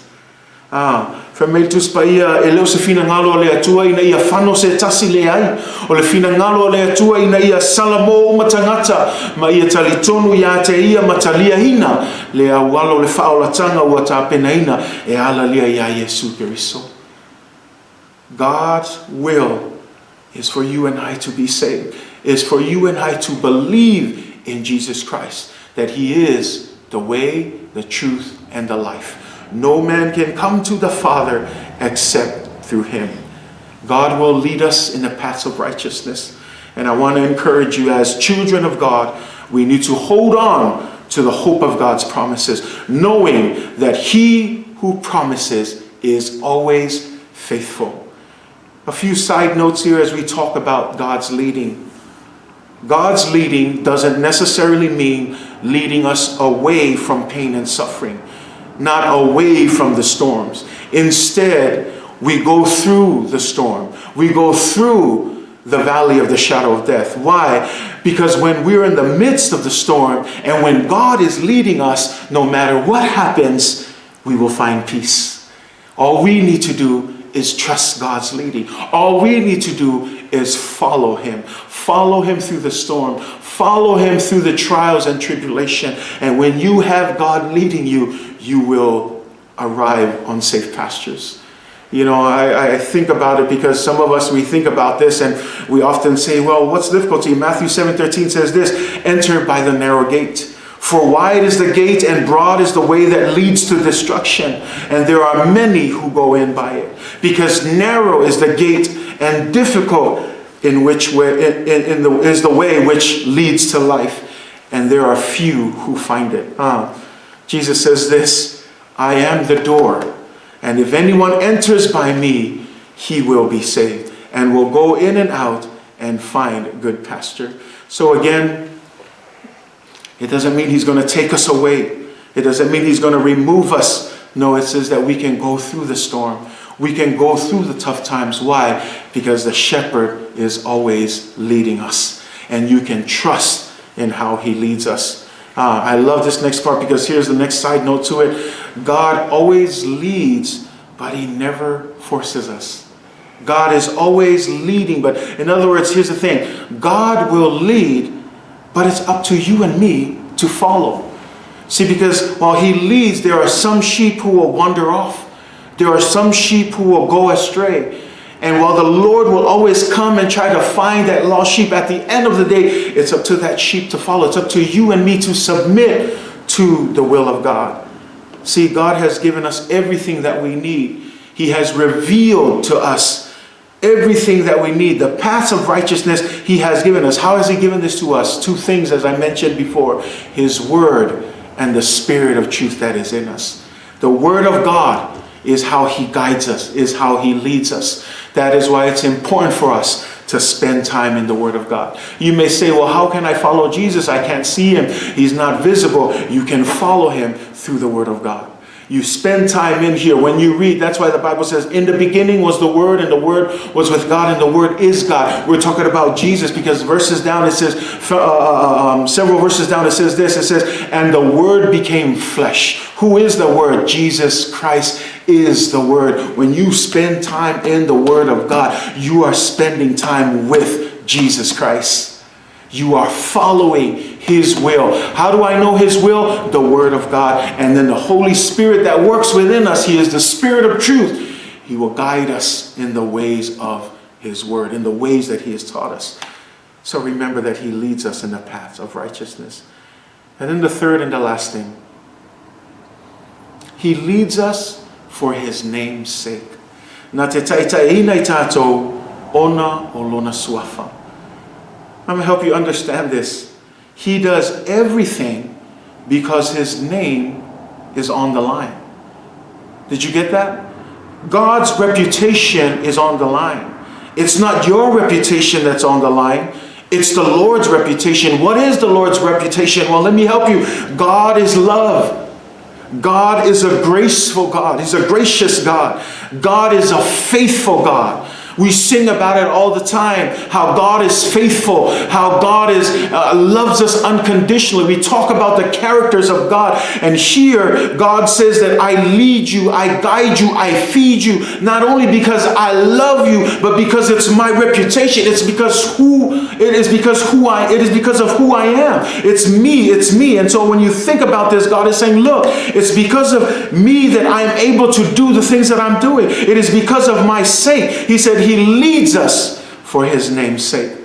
Ah, Fai mai le Tusi Paia, E le o se finagalo a le Atua ina ia whano se tasi le ai. O le finagalo a le Atua ina ia salamo uma tagata, ma ia talitonu ia te ia ma taliaina le auala o le faaolatanga ua tapenaina e ala lea iā Iesu Keriso. God's will is for you and I to be saved, is for you and I to believe in Jesus Christ, that He is the way, the truth, and the life. No man can come to the Father except through Him. God will lead us in the paths of righteousness. And I want to encourage you as children of God, we need to hold on to the hope of God's promises, knowing that He who promises is always faithful. A few side notes here as we talk about God's leading. God's leading doesn't necessarily mean leading us away from pain and suffering, not away from the storms. Instead, we go through the storm. We go through the valley of the shadow of death. Why? Because when we're in the midst of the storm and when God is leading us, no matter what happens, we will find peace. All we need to do is trust God's leading. All we need to do is follow Him. Follow Him through the storm. Follow Him through the trials and tribulation. And when you have God leading you, you will arrive on safe pastures. You know, I think about it because some of us, we think about this and we often say, well, what's the difficulty? Matthew 7:13 says this, enter by the narrow gate. For wide is the gate and broad is the way that leads to destruction, and there are many who go in by it. Because narrow is the gate and difficult in which way in the, is the way which leads to life, and there are few who find it. Jesus says this, I am the door, and if anyone enters by me, he will be saved, and will go in and out and find good pasture. So again, it doesn't mean he's going to take us away. It doesn't mean he's going to remove us. No, it says that we can go through the storm. We can go through the tough times. Why? Because the shepherd is always leading us. And you can trust in how he leads us. I love this next part because here's the next side note to it. God always leads, but he never forces us. God is always leading, but in other words, here's the thing God will lead, but it's up to you and me to follow. See, because while he leads, there are some sheep who will wander off. There are some sheep who will go astray. And while the Lord will always come and try to find that lost sheep, at the end of the day, it's up to that sheep to follow. It's up to you and me to submit to the will of God. See, God has given us everything that we need. He has revealed to us everything that we need. The paths of righteousness He has given us. How has He given this to us? Two things, as I mentioned before His Word and the Spirit of truth that is in us. The Word of God is how He guides us, is how He leads us. That is why it's important for us to spend time in the Word of God. You may say, well, how can I follow Jesus? I can't see Him. He's not visible. You can follow Him through the Word of God. You spend time in here. When you read, that's why the Bible says, in the beginning was the Word, and the Word was with God, and the Word is God. We're talking about Jesus because verses down it says, several verses down it says this, it says, and the Word became flesh. Who is the Word? Jesus Christ is the Word. When you spend time in the Word of God, you are spending time with Jesus Christ. You are following His will. How do I know His will? The Word of God. And then the Holy Spirit that works within us, He is the Spirit of truth. He will guide us in the ways of His Word, in the ways that He has taught us. So remember that He leads us in the paths of righteousness. And then the third and the last thing, He leads us for His name's sake. Na te taitaiina i tātou ona o lona suafa. I'm going to help you understand this. He does everything because His name is on the line. Did you get that? God's reputation is on the line. It's not your reputation that's on the line. It's the Lord's reputation. What is the Lord's reputation? Well, let me help you. God is love. God is a graceful God. He's a gracious God. God is a faithful God. We sing about it all the time, how God is faithful, how God is loves us unconditionally. We talk about the characters of God, and here God says that I lead you, I guide you, I feed you, not only because I love you, but because it's my reputation. It's because who it is because who I it is because of who I am. It's me, it's me. And so when you think about this, God is saying, look, it's because of me that I'm able to do the things that I'm doing. It is because of my sake. He said He leads us for His name's sake.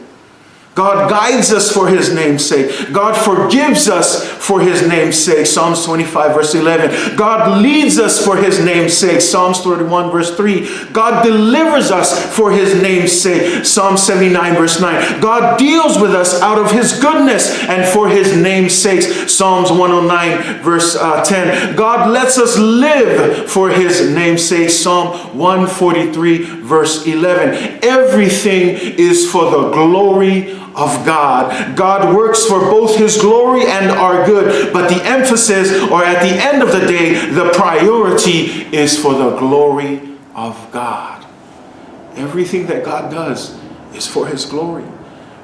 God guides us for His name's sake. God forgives us for His name's sake. Psalms 25 verse 11. God leads us for His name's sake. Psalms 31 verse 3. God delivers us for His name's sake. Psalm 79 verse 9. God deals with us out of His goodness and for His name's sake. Psalms 109 verse 10. God lets us live for His name's sake. Psalm 143 verse 11. Everything is for the glory of God. God works for both His glory and our good, but the emphasis, or at the end of the day, the priority is for the glory of God. Everything that God does is for His glory.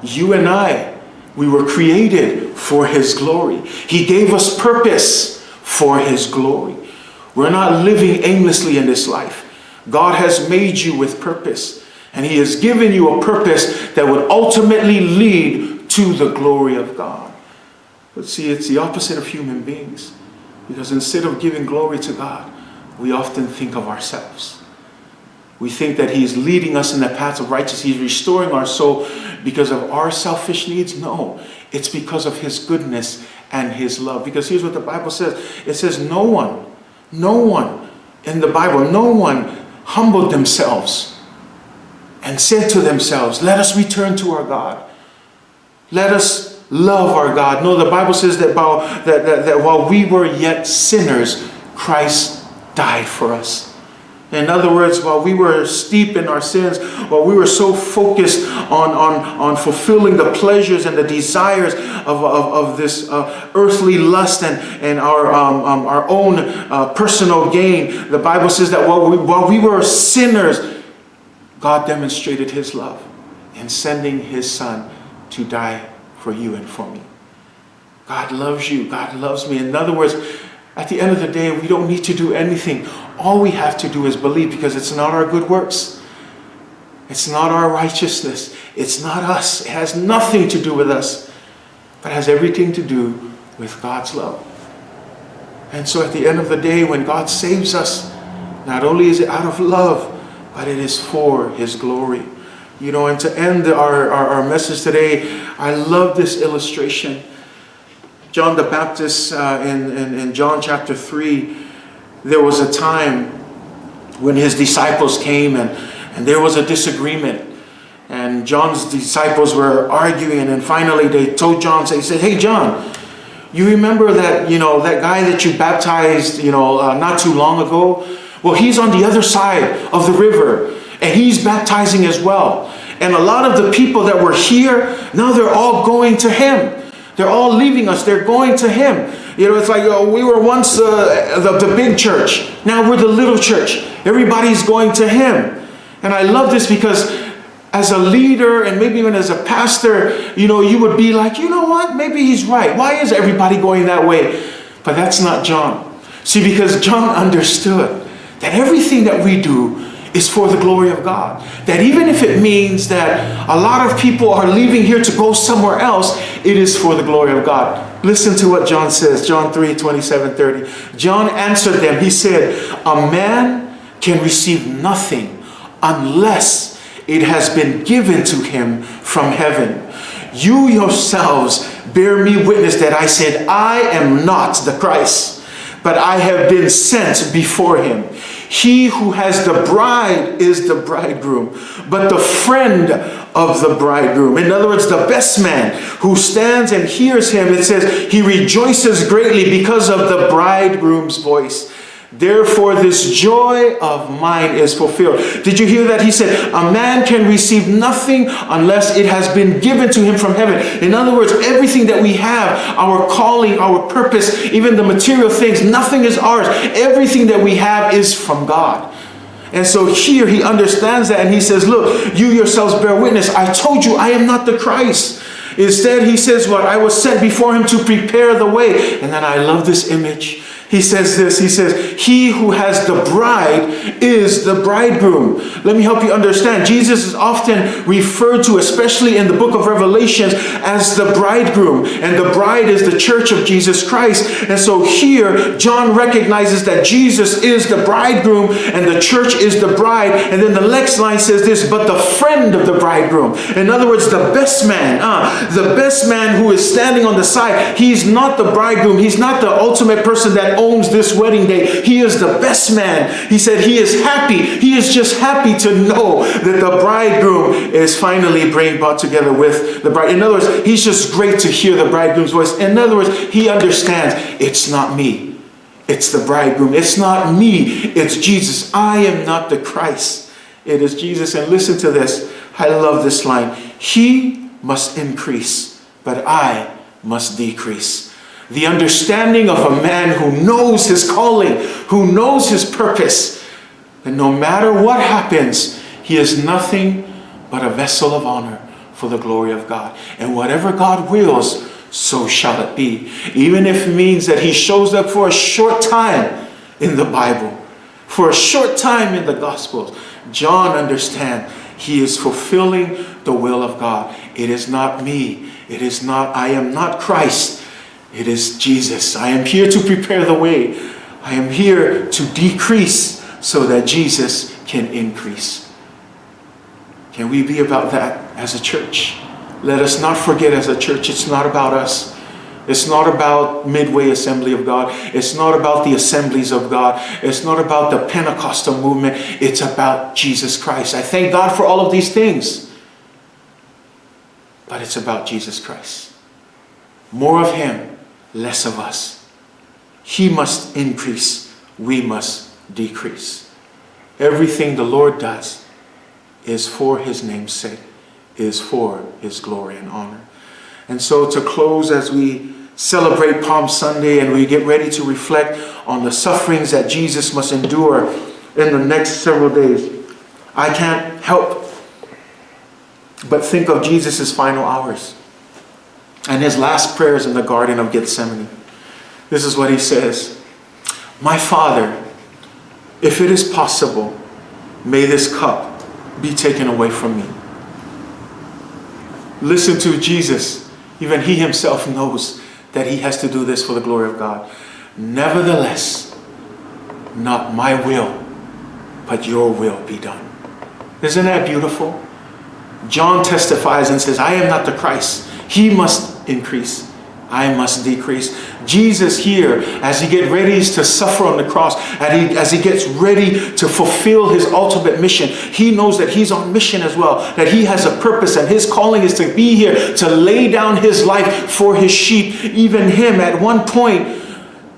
You and I, we were created for His glory. He gave us purpose for His glory. We're not living aimlessly in this life. God has made you with purpose. And He has given you a purpose that would ultimately lead to the glory of God. But see, it's the opposite of human beings. Because instead of giving glory to God, we often think of ourselves. We think that He is leading us in the path of righteousness. He's restoring our soul because of our selfish needs. No, it's because of His goodness and His love. Because here's what the Bible says. It says no one in the Bible, no one humbled themselves and said to themselves, let us return to our God. Let us love our God. No, the Bible says that, that while we were yet sinners, Christ died for us. In other words, while we were steep in our sins, while we were so focused on fulfilling the pleasures and the desires of this earthly lust and our own personal gain, the Bible says that while we were sinners, God demonstrated His love in sending His Son to die for you and for me. God loves you. God loves me. In other words, at the end of the day, we don't need to do anything. All we have to do is believe, because it's not our good works. It's not our righteousness. It's not us. It has nothing to do with us, but has everything to do with God's love. And so at the end of the day, when God saves us, not only is it out of love, but it is for His glory. You know, and to end our message today, I love this illustration. John the Baptist, in John chapter 3, there was a time when his disciples came and there was a disagreement. And John's disciples were arguing, and then finally they told John, they said, hey John, you remember that, you know, that guy that you baptized, you know, not too long ago? Well, he's on the other side of the river, and he's baptizing as well. And a lot of the people that were here, now they're all going to him. They're all leaving us. They're going to him. You know, it's like we were once the big church. Now we're the little church. Everybody's going to him. And I love this because as a leader and maybe even as a pastor, you know, you would be like, you know what? Maybe he's right. Why is everybody going that way? But that's not John. See, because John understood that everything that we do is for the glory of God. That even if it means that a lot of people are leaving here to go somewhere else, it is for the glory of God. Listen to what John says, John 3, 27, 30. John answered them, he said, a man can receive nothing unless it has been given to him from heaven. You yourselves bear me witness that I said, I am not the Christ, but I have been sent before him. He who has the bride is the bridegroom, but the friend of the bridegroom, in other words, the best man who stands and hears him, it says, he rejoices greatly because of the bridegroom's voice. Therefore, this joy of mine is fulfilled. Did you hear that? He said, a man can receive nothing unless it has been given to him from heaven. In other words, everything that we have, our calling, our purpose, even the material things, nothing is ours. Everything that we have is from God. And so here he understands that and he says, look, you yourselves bear witness. I told you I am not the Christ. Instead, he says what? I was sent before him to prepare the way. And then I love this image. He says this, he says, he who has the bride is the bridegroom. Let me help you understand. Jesus is often referred to, especially in the book of Revelations, as the bridegroom. And the bride is the church of Jesus Christ. And so here, John recognizes that Jesus is the bridegroom and the church is the bride. And then the next line says this, but the friend of the bridegroom. In other words, the best man, the best man who is standing on the side. He's not the bridegroom. He's not the ultimate person that owns this wedding day. He is the best man. He said he is happy. He is just happy to know that the bridegroom is finally being brought together with the bride. In other words, he's just great to hear the bridegroom's voice. In other words, he understands it's not me. It's the bridegroom. It's not me. It's Jesus. I am not the Christ. It is Jesus. And listen to this. I love this line. He must increase, but I must decrease. The understanding of a man who knows his calling, who knows his purpose, that no matter what happens, he is nothing but a vessel of honor for the glory of God. And whatever God wills, so shall it be. Even if it means that he shows up for a short time in the Bible, for a short time in the Gospels, John understands he is fulfilling the will of God. It is not me. It is not, I am not Christ. It is Jesus. I am here to prepare the way. I am here to decrease so that Jesus can increase. Can we be about that as a church? Let us not forget as a church, it's not about us. It's not about Midway Assembly of God. It's not about the assemblies of God. It's not about the Pentecostal movement. It's about Jesus Christ. I thank God for all of these things. But it's about Jesus Christ. More of him, less of us. He must increase. We must decrease. Everything the Lord does is for his name's sake, is for his glory and honor. And so to close, as we celebrate Palm Sunday and we get ready to reflect on the sufferings that Jesus must endure in the next several days, I can't help but think of Jesus' final hours and his last prayers in the Garden of Gethsemane. This is what he says. My Father, if it is possible, may this cup be taken away from me. Listen to Jesus. Even he himself knows that he has to do this for the glory of God. Nevertheless, not my will, but your will be done. Isn't that beautiful? John testifies and says, I am not the Christ. He must increase. I must decrease. Jesus here, as he gets ready to suffer on the cross, and as he gets ready to fulfill his ultimate mission, he knows that he's on mission as well, that he has a purpose, and his calling is to be here, to lay down his life for his sheep. Even him, at one point,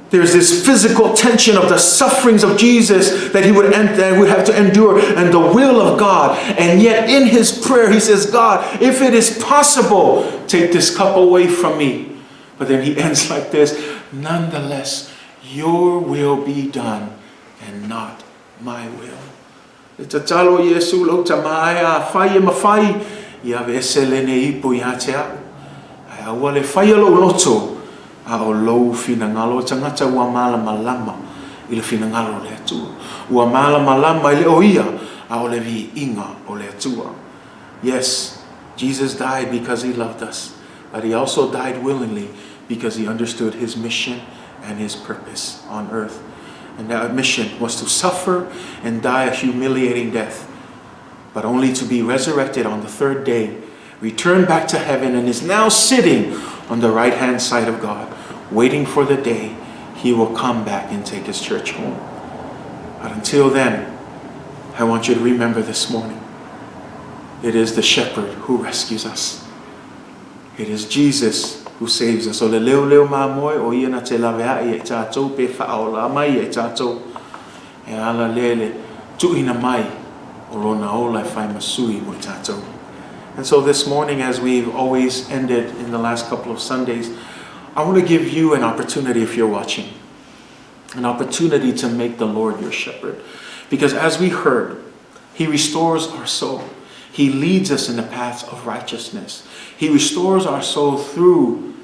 there's this physical tension of the sufferings of Jesus that he would have to endure, and the will of God. And yet in his prayer, he says, God, if it is possible, take this cup away from me. But then he ends like this, Nonetheless, your will be done and not my will. E tatalo Iesu lou Tama e, afai e mafai, ia aveese lenei ipu ia te au. Ae aua le faia lou loto, a o lou finagalo. O tagata ua malamalama i le finagalo o le Atua. Ua malamalama e le o ia, a o le viiga o le Atua. Yes, Jesus died because he loved us, but he also died willingly because he understood his mission and his purpose on earth. And that mission was to suffer and die a humiliating death, but only to be resurrected on the third day, return back to heaven, and is now sitting on the right hand side of God, waiting for the day he will come back and take his church home. But until then, I want you to remember this morning it is the shepherd who rescues us. It is Jesus who saves us. O le leoleo mamoe o ia na te lawe aʻe ia i tātou pe whaaola mai ia i tātou. E ala lea i le tuuina mai o lona ola e fai ma sui mo i tātou. And so this morning, as we've always ended in the last couple of Sundays, I want to give you an opportunity if you're watching, an opportunity to make the Lord your shepherd. Because as we heard, He restores our soul. He leads us in the paths of righteousness. He restores our soul through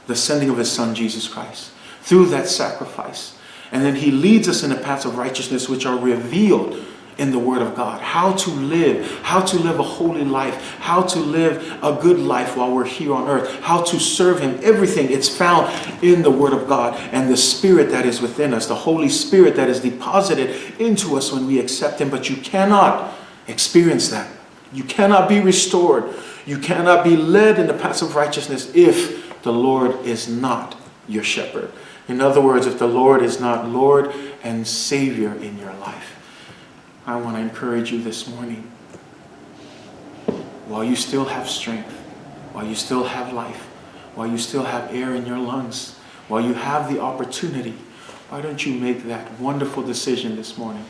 the sending of His Son, Jesus Christ, through that sacrifice. And then He leads us in the paths of righteousness, which are revealed in the Word of God. How to live, how to live a holy life, how to live a good life while we're here on earth, how to serve Him. Everything, it's found in the Word of God and the Spirit that is within us, the Holy Spirit that is deposited into us when we accept Him. But you cannot experience that. You cannot be restored. You cannot be led in the paths of righteousness if the Lord is not your shepherd. In other words, if the Lord is not Lord and Savior in your life. I want to encourage you this morning. While you still have strength, while you still have life, while you still have air in your lungs, while you have the opportunity, why don't you make that wonderful decision this morning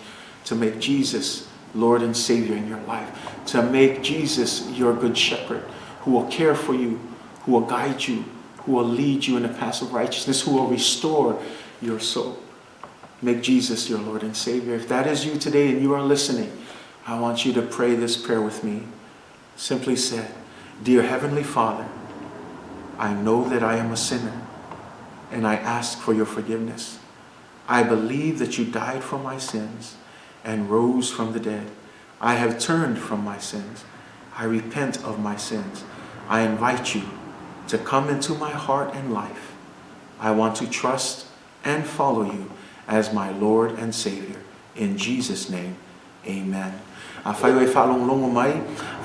to make Jesus Lord and Savior in your life, to make Jesus your good shepherd who will care for you, who will guide you, who will lead you in the path of righteousness, who will restore your soul. Make Jesus your Lord and Savior. If that is you today and you are listening, I want you to pray this prayer with me. Simply said, Dear Heavenly Father, I know that I am a sinner and I ask for your forgiveness. I believe that you died for my sins and rose from the dead. I have turned from my sins. I repent of my sins. I invite you to come into my heart and life. I want to trust and follow you as my Lord and Savior. In Jesus' name, amen. Afai o e faalogologo mai,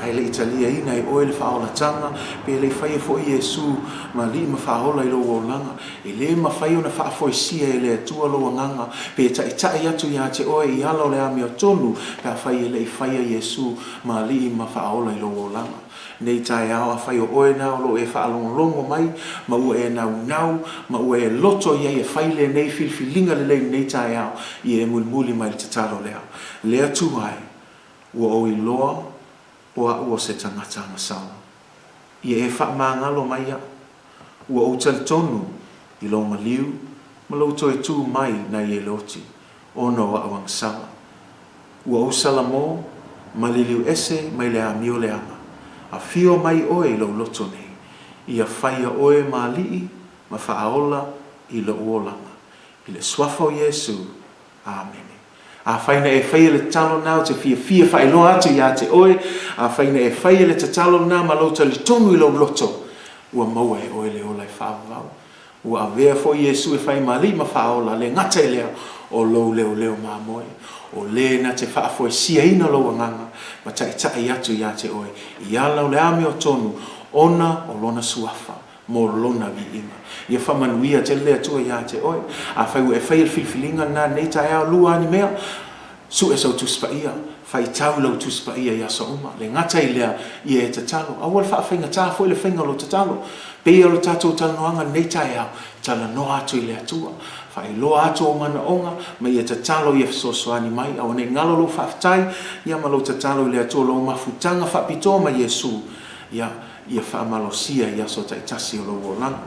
ae le i taliaina e oe le faaolatanga, pe le i faia foi Iesu ma alii ma faaola i lou olaga, e le mafai ona faafoesia e le Atua lou agaga, pe taitai atu ia te oe i ala o le amiotonu, pe afai e le i faia Iesu ma alii ma faaola i lou olaga. Nei taeao, afai o oe na o lo o e faalogologo mai, ma ua e naunau, ma ua e loto i ai e fai lenei filifiliga lelei lenei taeao, ia e mulimuli mai le tatalo lea. Le Atua e, ua ou iloa o aʻu o se tagata agasala. Ia e faamagalo mai iaʻu. Ua ou talitonu i lou maliu ma lou toe tū mai nai e Loti, ona o aʻu agasala. Ua ou salamo, maliliu ese mai le amio leaga. Afio mai oe i lou loto nei, ia faia oe ma alii ma faaola i lou olaga. I le suafa o Iesu, Amene. Afai na e faia le tatalo lena ou te fiafia faailoa atu ia te oe, afai na e faia le tatalo lena ma lou talitonu i lou loto, ua maua e oe le ola e faavavau. Ua avea foi Iesu e fai ma alii ma faaola, le gata i lea o lou leoleo mamoe, o le na te faafoesiaina lou agaga ma taitai atu ia te oe i ala o le amiotonu ona o lona suafa mo lona viiga. Ia faamanuia tele le Atua ia te oe. Afai ua e faia le filifiliga lena nei taeao lua a ni mea, sue sou Tusi Paia, faitau lau Tusi Paia i aso uma. Le gata i lea, ia e tatalo. Aua le faafaigata foi le faiga o lou tatalo. Pei o le tatou talanoaga lenei taeao, talanoa atu i le Atua. Faailoa atu ou manaoga, ma ia tatalo ia fesoasoani mai. Aua ne i galo lou faafetai, ia ma lou tatalo i le Atua, lou mafutaga faapitoa ma Iesu. Ia, ia faamalosia i aso taitasi o lou olaga.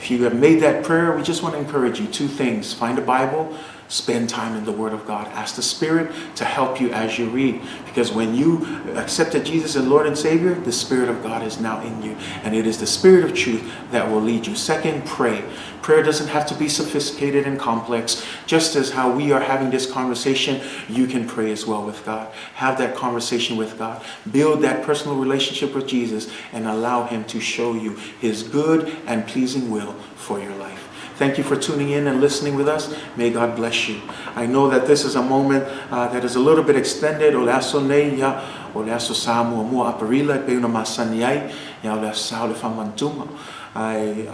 If you have made that prayer, we just want to encourage you two things. Find a Bible, spend time in the Word of God. Ask the Spirit to help you as you read. Because when you accepted Jesus as Lord and Savior, the Spirit of God is now in you. And it is the Spirit of truth that will lead you. Second, pray. Prayer doesn't have to be sophisticated and complex. Just as how we are having this conversation, you can pray as well with God. Have that conversation with God. Build that personal relationship with Jesus and allow Him to show you His good and pleasing will for your life. Thank you for tuning in and listening with us. May God bless you. I know that this is a moment that is a little bit extended. O le aso nei, ia, o le aso sa muamua Aperila e pei ona masani ai, ia, o le aso sa o le faamanatuga. Ae,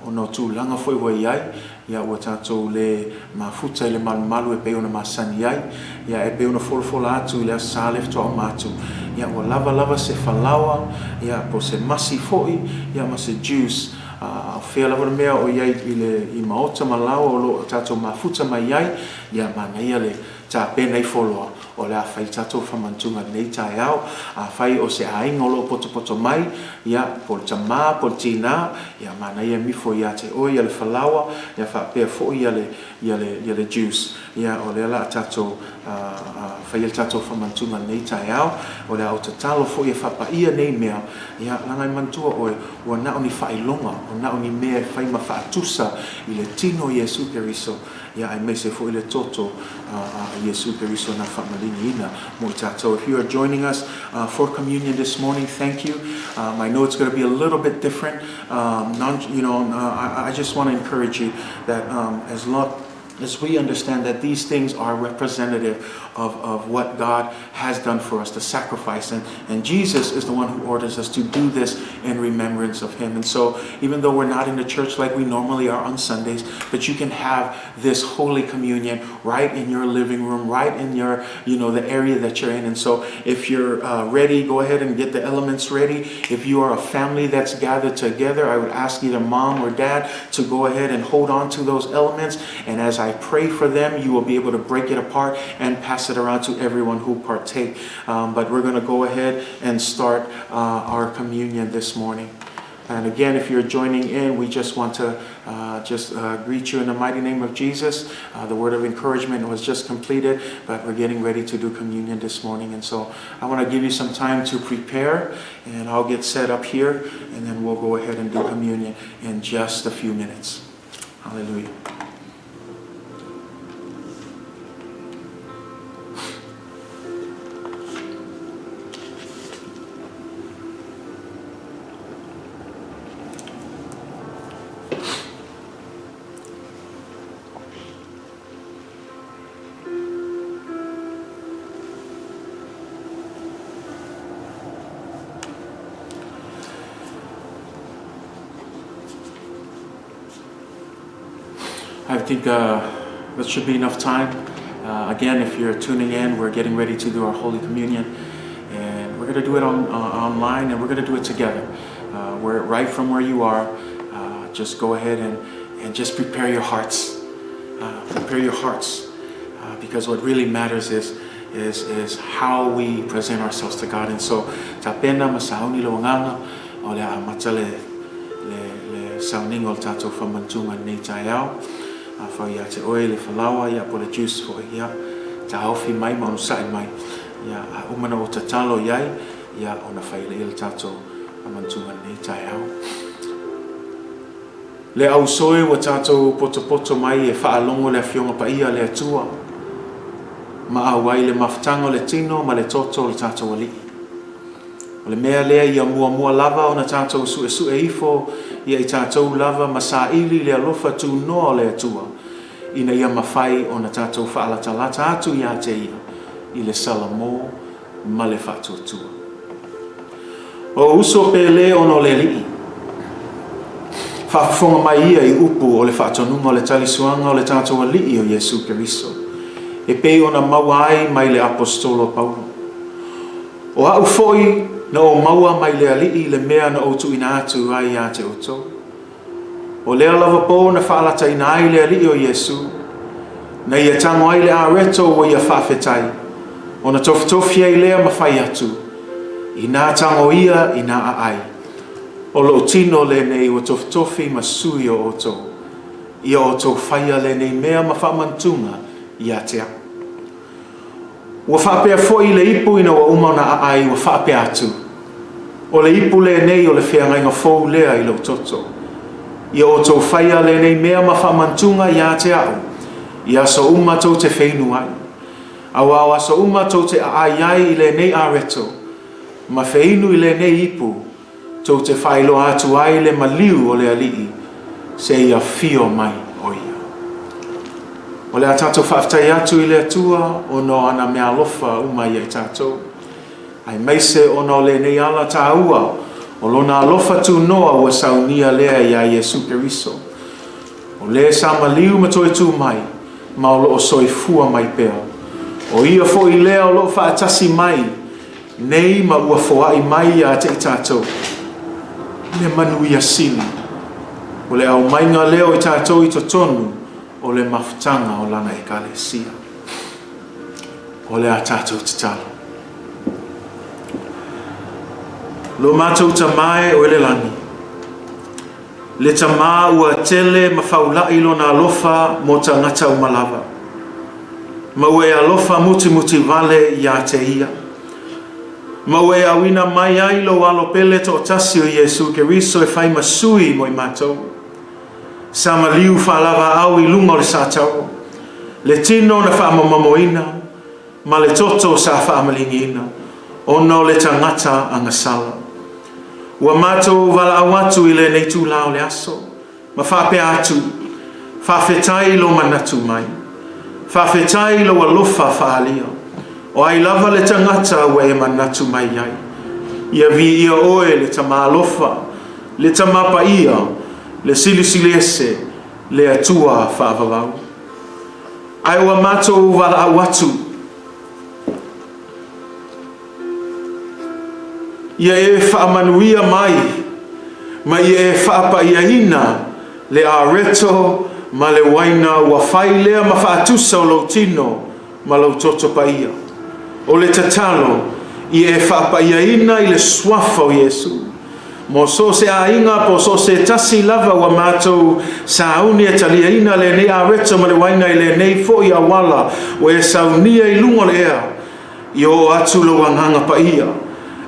ona o tulaga foi ua i ai, ia, ua tatou le mafuta i le malumalu e pei ona masani ai, ia, e pei ona folafola atu i le aso sa lea faatoa uma atu, ia, ua lava lava se falaoa, ia, po o se masi foi, ia, ma se juice, A o fea lava le mea o i ai i le i maota ma laoa o lo o tatou mafuta mai ai, ia manaia le tapena ifo loa o le a fai le tatou famantuga i lenei taeao. Afai o se aiga o lo o potopoto mai, ia, po o le tama po o le tinā, ia manaia mifo ia te oe ia le falaoa, ia faapea foi ia le ia le ia le juice. Ia, o lea la a tatou faia le tatou famantuga i lenei taeao. O le a ou tatalo foi e faapaia nei mea, ia, leaga e manatua oe, ua na o ni faailoga, ua na o ni mea e fai ma faatusa i le tino o Iesu Keriso, ia, aemaise foi le toto a Iesu Keriso na faamaliliina mo i tatou. If you are joining us for communion this morning, thank you. I know it's going to be a little bit different. Non, you know, I just want to encourage you that as long as we understand that these things are representative of, of what God has done for us, the sacrifice. And, and Jesus is the one who orders us to do this in remembrance of him. And so, even though we're not in the church like we normally are on Sundays, but you can have this Holy Communion right in your living room, right in your, you know, the area that you're in. And so, if you're ready, go ahead and get the elements ready. If you are a family that's gathered together, I would ask either mom or dad to go ahead and hold on to those elements. And as I pray for them, you will be able to break it apart and pass it around to everyone who partake. But we're going to go ahead and start our communion this morning. And again, if you're joining in, we just want to just greet you in the mighty name of Jesus. The word of encouragement was just completed, but we're getting ready to do communion this morning. And so I want to give you some time to prepare, and I'll get set up here, and then we'll go ahead and do communion in just a few minutes. Hallelujah. I think that should be enough time. Again, if you're tuning in, we're getting ready to do our Holy Communion. And we're going to do it on online, and we're going to do it together. We're right from where you are. Just go ahead and, and just prepare your hearts. Prepare your hearts. Because what really matters is, is, is how we present ourselves to God. And so, tapena ma sauni le agaga, o le a amata le, le, le sauniga o le tatou faamanatuga i lenei taeao. Afai ia te oe le falaoa, ia po o le juice foi, ia, taofi mai ma onosai mai. Ia, a uma ona ou tatalo i ai, ia, ona fai lea le tatou faamanatuga i lenei taeao. Le ausoe ua tatou potopoto mai e faalogo le Afioga Paia a le Atua, ma auai le mafutaga o le tino ma le toto o le tatou Alii. O le mea lea ia muamua lava ona tatou suesue ifo ia i tatou lava ma saili le alofa tunoa o le Atua, ina ia mafai ona tatou faalatalata atu ia te Ia i le salamo ma le faatuatua. O uso pele ona o le Alii. Faafofoga mai ia i upu o le faatonuga o le talisuaga o le tatou Alii o Iesu Keriso, e pei ona maua ai mai le Aposetolo Paulo. O au foi na ou maua mai le Alii le mea na ou tuuina atu ai ia te outou. O lea lava pō na faalataina ai le Alii o Iesu, na ia tago ai le areto ua ia faafetai, ona tofitofi ai lea ma fai atu, Inā tago ia, inā aai. O lou tino lenei ua tofitofi ma sui o outou, ia outou faia lenei mea ma faamantuga ia te au. Ua faapea foi le ipu ina ua uma ona aai, ua faapea atu, O le ipu lenei o le feagaiga fou lea i lou toto. Ia outou faia lenei mea ma faamantuga ia te au, i aso uma tou te feinu ai. Aua o aso uma tou te aai ai i lenei areto, ma feinu i lenei ipu, tou te faailoa atu ai le maliu o le Alii seia afio mai o Ia. O le a tatou faafetai atu i le Atua ona o ana meaalofa uma ia i tatou, aemaise ona o lenei ala taua o Lona alofa tunoa ua saunia lea iā Iesu Keriso, o Le sa maliu ma toe tu mai, ma o lo o soifua mai pea. O Ia foi lea o lo o faatasi mai nei ma ua foai mai ia te i tatou le manuia sili, o le aumaiga lea o i tatou i totonu o le mafutaga o Lana Ekalesia. O le a tatou tatalo. Lo matou Tama e o i le lagi, Le Tama ua tele ma faulaʻi lona alofa mo tagata uma lava, ma ua e alofa mutimuti wale iā te ia, ma ua e auina mai ai lou Alo pele toʻatasi o Iesu Keriso e fai ma sui mo i matou. Sa maliu faalavaau i luga o le sataua, le tino na faamamamoina, ma le toto sa faamaligiina, ona o le tagata agasala. Ua matou valaau atu i lenei itulā o le aso, ma faapea atu, Faafetai i lou manatu mai. Faafetai i lou alofa faaalia. O ai lava le tagata ua e manatu mai ai? Ia viia oe le Tama alofa, le Tama paia, le Silisili Ese, le Atua faavavau. Ae ua matou valaau atu, ia e faamanuia mai ma ia e faapaiaina le areto ma le uaina ua fai lea ma faatusa o lou tino ma lou toto paia. O le tatalo, ia e faapaiaina i le suafa o Iesu. Mo so o se aiga po o so o se tasi lava ua matou sauni e taliaina lenei areto ma le uaina i lenei foi auala ua e saunia i luga o le ea, ia oo atu lou agaga paia,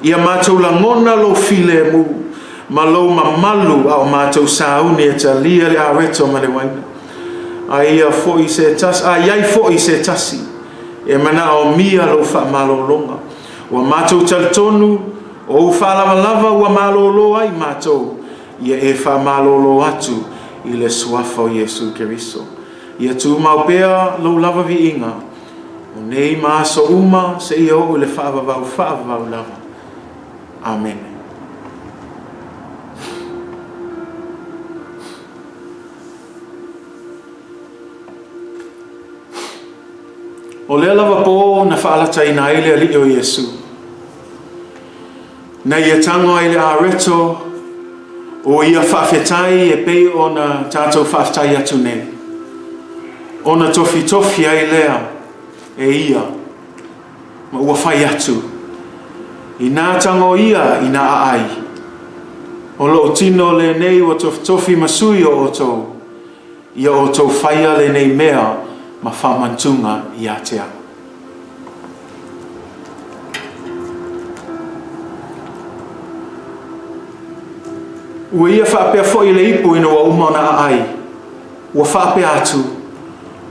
ia matou lagona lou filemu ma lou mamalu a o matou sauni e talia le areto ma le uaina. A ia foi se tasi, a i ai foi se tasi e manaomia lou faamalologa, ua matou talitonu o ou faalavalava ua malolo ai matou, ia e faamalolo atu i le Suafa o Iesu Keriso. Ia tumau pea lou lava viiga, o nei ma aso uma seia oo i le faavavau faavavau lava. Amene. O lea lava pō na faalataina ai le Alii o Iesu, na ia tago ai le areto o ia faafetai e pei ona tatou faafetai atu nei, ona tofitofi ai lea e ia ma ua fai atu, Inā tago ia i nā aai, o lou tino lenei ua tofitofi ma sui o outou, ia outou faia lenei mea ma faamantuga ia te au. Ua ia faapea foi le ipu ina ua uma ona aai, ua faapea atu,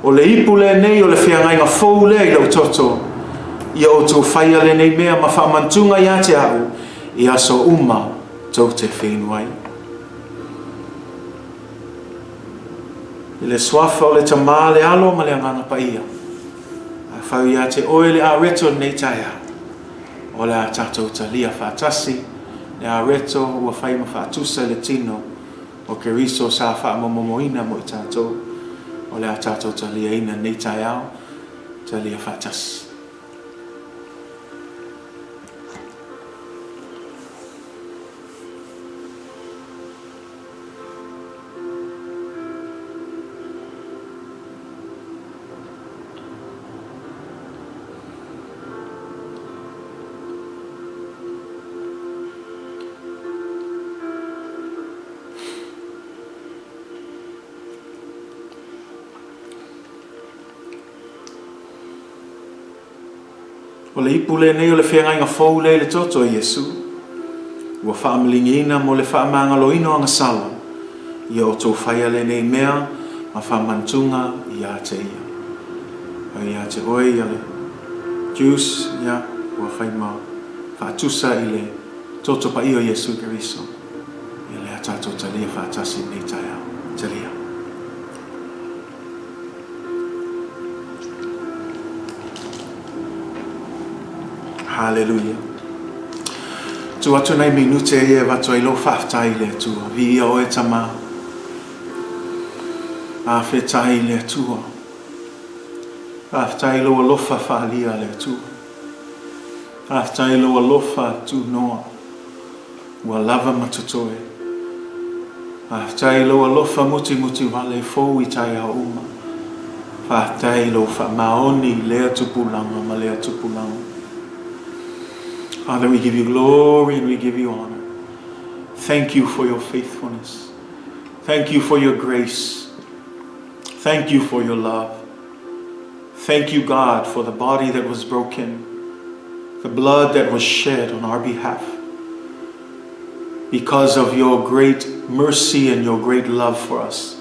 O le ipu lenei o le feagaiga fou lea i lou toto, ia outou faia lenei mea ma faamantuga ia te au i aso uma tou te feinu ai. I le suafa o le Tama, le Alo ma le Agaga Paia, a fau ia te oe le areto i lenei taeao, o le a tatou talia faatasi le areto ua fai ma faatusa i le tino o Keriso sa faamomomoina mo i tatou, o le a tatou taliaina i lenei taeao, talia faatasi. O le ipu lenei o le feagaiga fou lea i le toto o Iesu, ua faamalieina mo le faamagaloina o agasala, ia outou faia lenei mea ma faamanatuga ia te ia. A ia te oe ia le juice, ia, ua fai ma faatusa i le toto paia o Iesu Keriso, ia lea tatou talia faatasi i lenei taeao. Talia. Haleluia. Tuu atu nai minute ia e avatu ai lou faafetai i le Atua. Viia oe Tama. Faafetai i le Atua. Faafetai i lou alofa faaalia le Atua. Faafetai i lou alofa tunoa. Ua lava ma totoe. Faafetai i lou alofa mutimuti wale fou i taeao uma. Faafetai i lou faamaoni i lea tupulaga ma lea tupulaga. Father, we give you glory and we give you honor. Thank you for your faithfulness. Thank you for your grace. Thank you for your love. Thank you, God, for the body that was broken, the blood that was shed on our behalf. Because of your great mercy and your great love for us,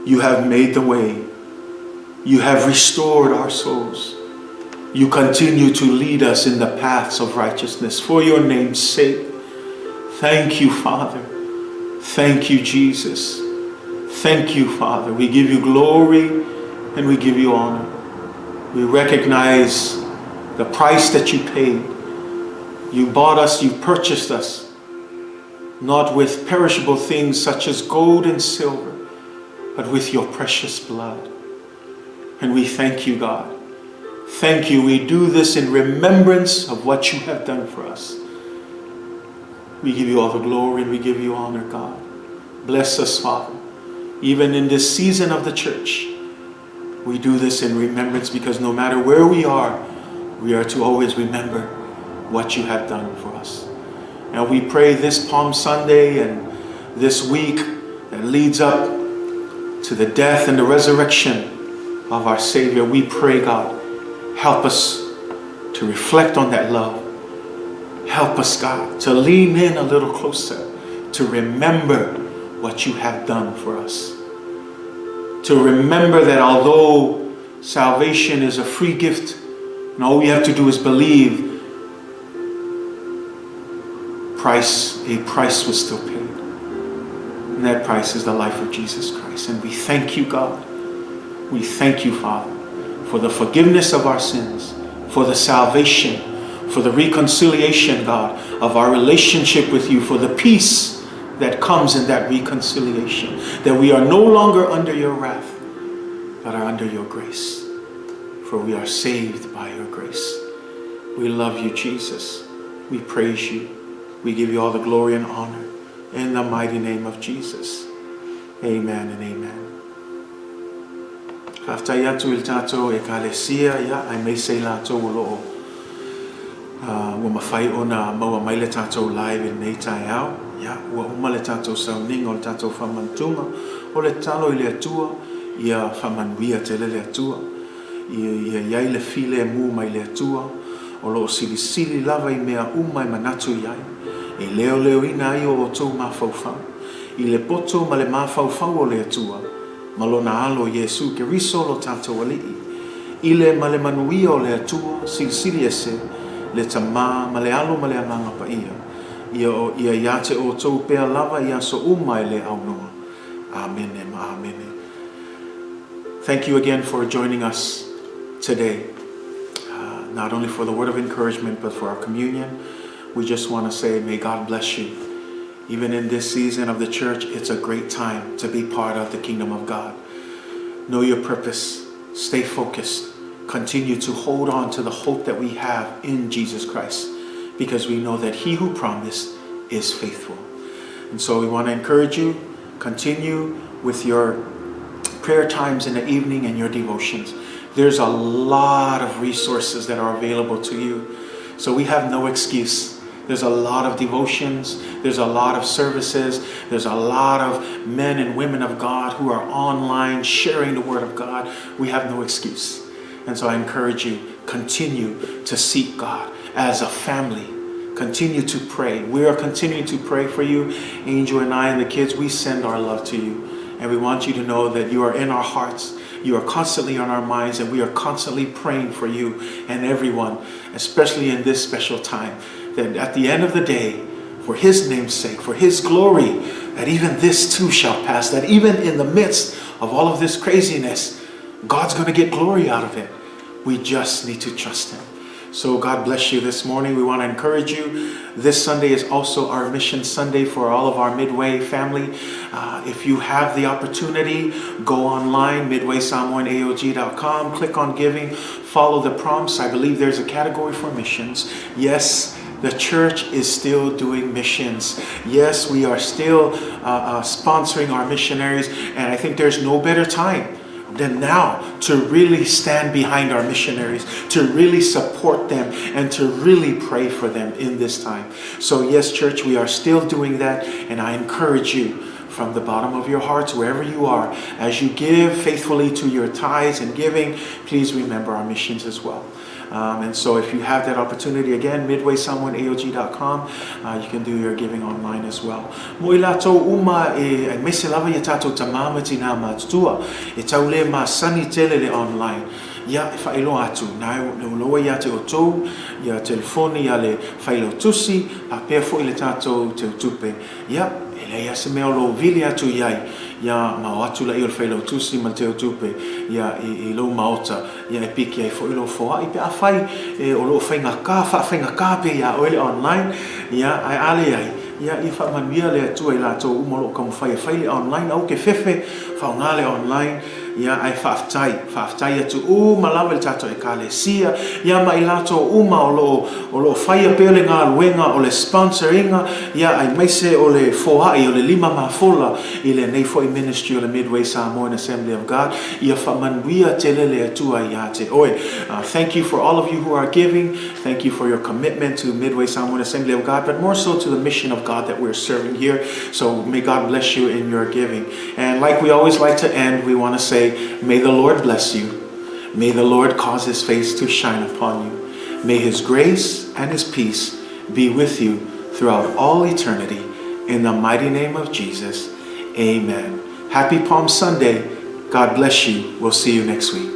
you have made the way. You have restored our souls. You continue to lead us in the paths of righteousness for your name's sake. Thank you, Father. Thank you, Jesus. Thank you, Father. We give you glory and we give you honor. We recognize the price that you paid. You bought us, you purchased us, not with perishable things such as gold and silver, but with your precious blood. And we thank you, God. Thank you. We do this in remembrance of what you have done for us. We give you all the glory and we give you honor, God. Bless us, Father. Even in this season of the church, we do this in remembrance because no matter where we are, we are to always remember what you have done for us. And we pray this Palm Sunday and this week that leads up to the death and the resurrection of our Savior. We pray, God, help us to reflect on that love. Help us, God, to lean in a little closer, to remember what you have done for us. To remember that although salvation is a free gift, and all we have to do is believe, price, a price was still paid. And that price is the life of Jesus Christ. And we thank you, God. We thank you, Father, for the forgiveness of our sins, for the salvation, for the reconciliation, God, of our relationship with you, for the peace that comes in that reconciliation, that we are no longer under your wrath, but are under your grace. For we are saved by your grace. We love you, Jesus. We praise you. We give you all the glory and honor. In the mighty name of Jesus. Amen and amen. Faafetai atu i le tatou Ekalesia, ia, aemaise i latou o lo o ua mafai ona maua mai le tatou live i lenei taeao. Ia, ua uma le tatou sauniga o le tatou faamanatuga o le tatalo i le Atua, ia faamanuia tele le Atua. Ia i ai le filemu mai le Atua, o lo o silisili lava i mea uma e manatu i ai, e leoleoina ai o outou mafaufau, i le poto ma le mafaufau o le Atua, ma Lona Alo Iesu Keriso lo tatou Alii, i le ma le manuia o le Atua Silisili Ese, le Tama ma le Alo ma le Agaga Paia, ia o ia ia te outou pea lava i aso uma e le aunoa. Amene ma amene. Thank you again for joining us today, not only for the word of encouragement, but for our communion. We just want to say, may God bless you. Even in this season of the church, it's a great time to be part of the kingdom of God. Know your purpose. Stay focused. Continue to hold on to the hope that we have in Jesus Christ, because we know that he who promised is faithful. And so we want to encourage you, continue with your prayer times in the evening and your devotions. There's a lot of resources that are available to you. So we have no excuse. There's a lot of devotions. There's a lot of services. There's a lot of men and women of God who are online sharing the word of God. We have no excuse. And so I encourage you, Continue to seek God as a family. Continue to pray. We are continuing to pray for you. Angel and I and the kids, we send our love to you. And we want you to know that you are in our hearts. You are constantly on our minds, and we are constantly praying for you and everyone, especially in this special time. That at the end of the day, for His name's sake, for His glory, that even this too shall pass, that even in the midst of all of this craziness, God's going to get glory out of it. We just need to trust Him. So God bless you this morning. We want to encourage you. This Sunday is also our Mission Sunday for all of our Midway family. If you have the opportunity, go online, midwaysamoanaog.com, click on giving, follow the prompts. I believe there's a category for missions. Yes, the church is still doing missions. Yes, we are still sponsoring our missionaries, and I think there's no better time than now to really stand behind our missionaries, to really support them, and to really pray for them in this time. So yes, church, we are still doing that, and I encourage you from the bottom of your hearts, wherever you are, as you give faithfully to your tithes and giving, please remember our missions as well. And so if you have that opportunity, again, midwaysamoanaog.com, you can do your giving online as well. Mo i latou uma e aemaise lava ia tatou tamā ma tinā matutua, e tau le masani tele le online. Ia, e faailoa atu, na e loa ia te outou, ia telefoni ia le failautusi, faapea foi le tatou teutupe. Ia, e leai lava se mea o lou vili atu i ai, ia, ma o atu laia o le Failautusi ma le Teutupe, ia, i, i lou maota, ia, e piki ai foi lou foai, pe afai e, o lo o faigata, faafaigata pea iā oe le online, ia, ae a leai, ia, ia faamanuia le Atua i latou uma o lo o taumafai e fai le online, aua ke fefe, faaaoga le online, Ia, ae faafetai, faafetai atu uma lava i le tatou Ekalesia, ia ma i latou uma o lo o, o lo o faia pea le galuega o le sponsor ina, ia, aemaise o le foai o le lima mafola i lenei foi ministry o le Midway Samoan Assembly of God, ia faamanuia tele le Atua iā te oe. Thank you for all of you who are giving, thank you for your commitment to Midway Samoan Assembly of God, but more so to the mission of God that we're serving here. So may God bless you in your giving. And like we always like to end, we want to say, may the Lord bless you. May the Lord cause his face to shine upon you. May his grace and his peace be with you throughout all eternity. In the mighty name of Jesus, amen. Happy Palm Sunday. God bless you. We'll see you next week.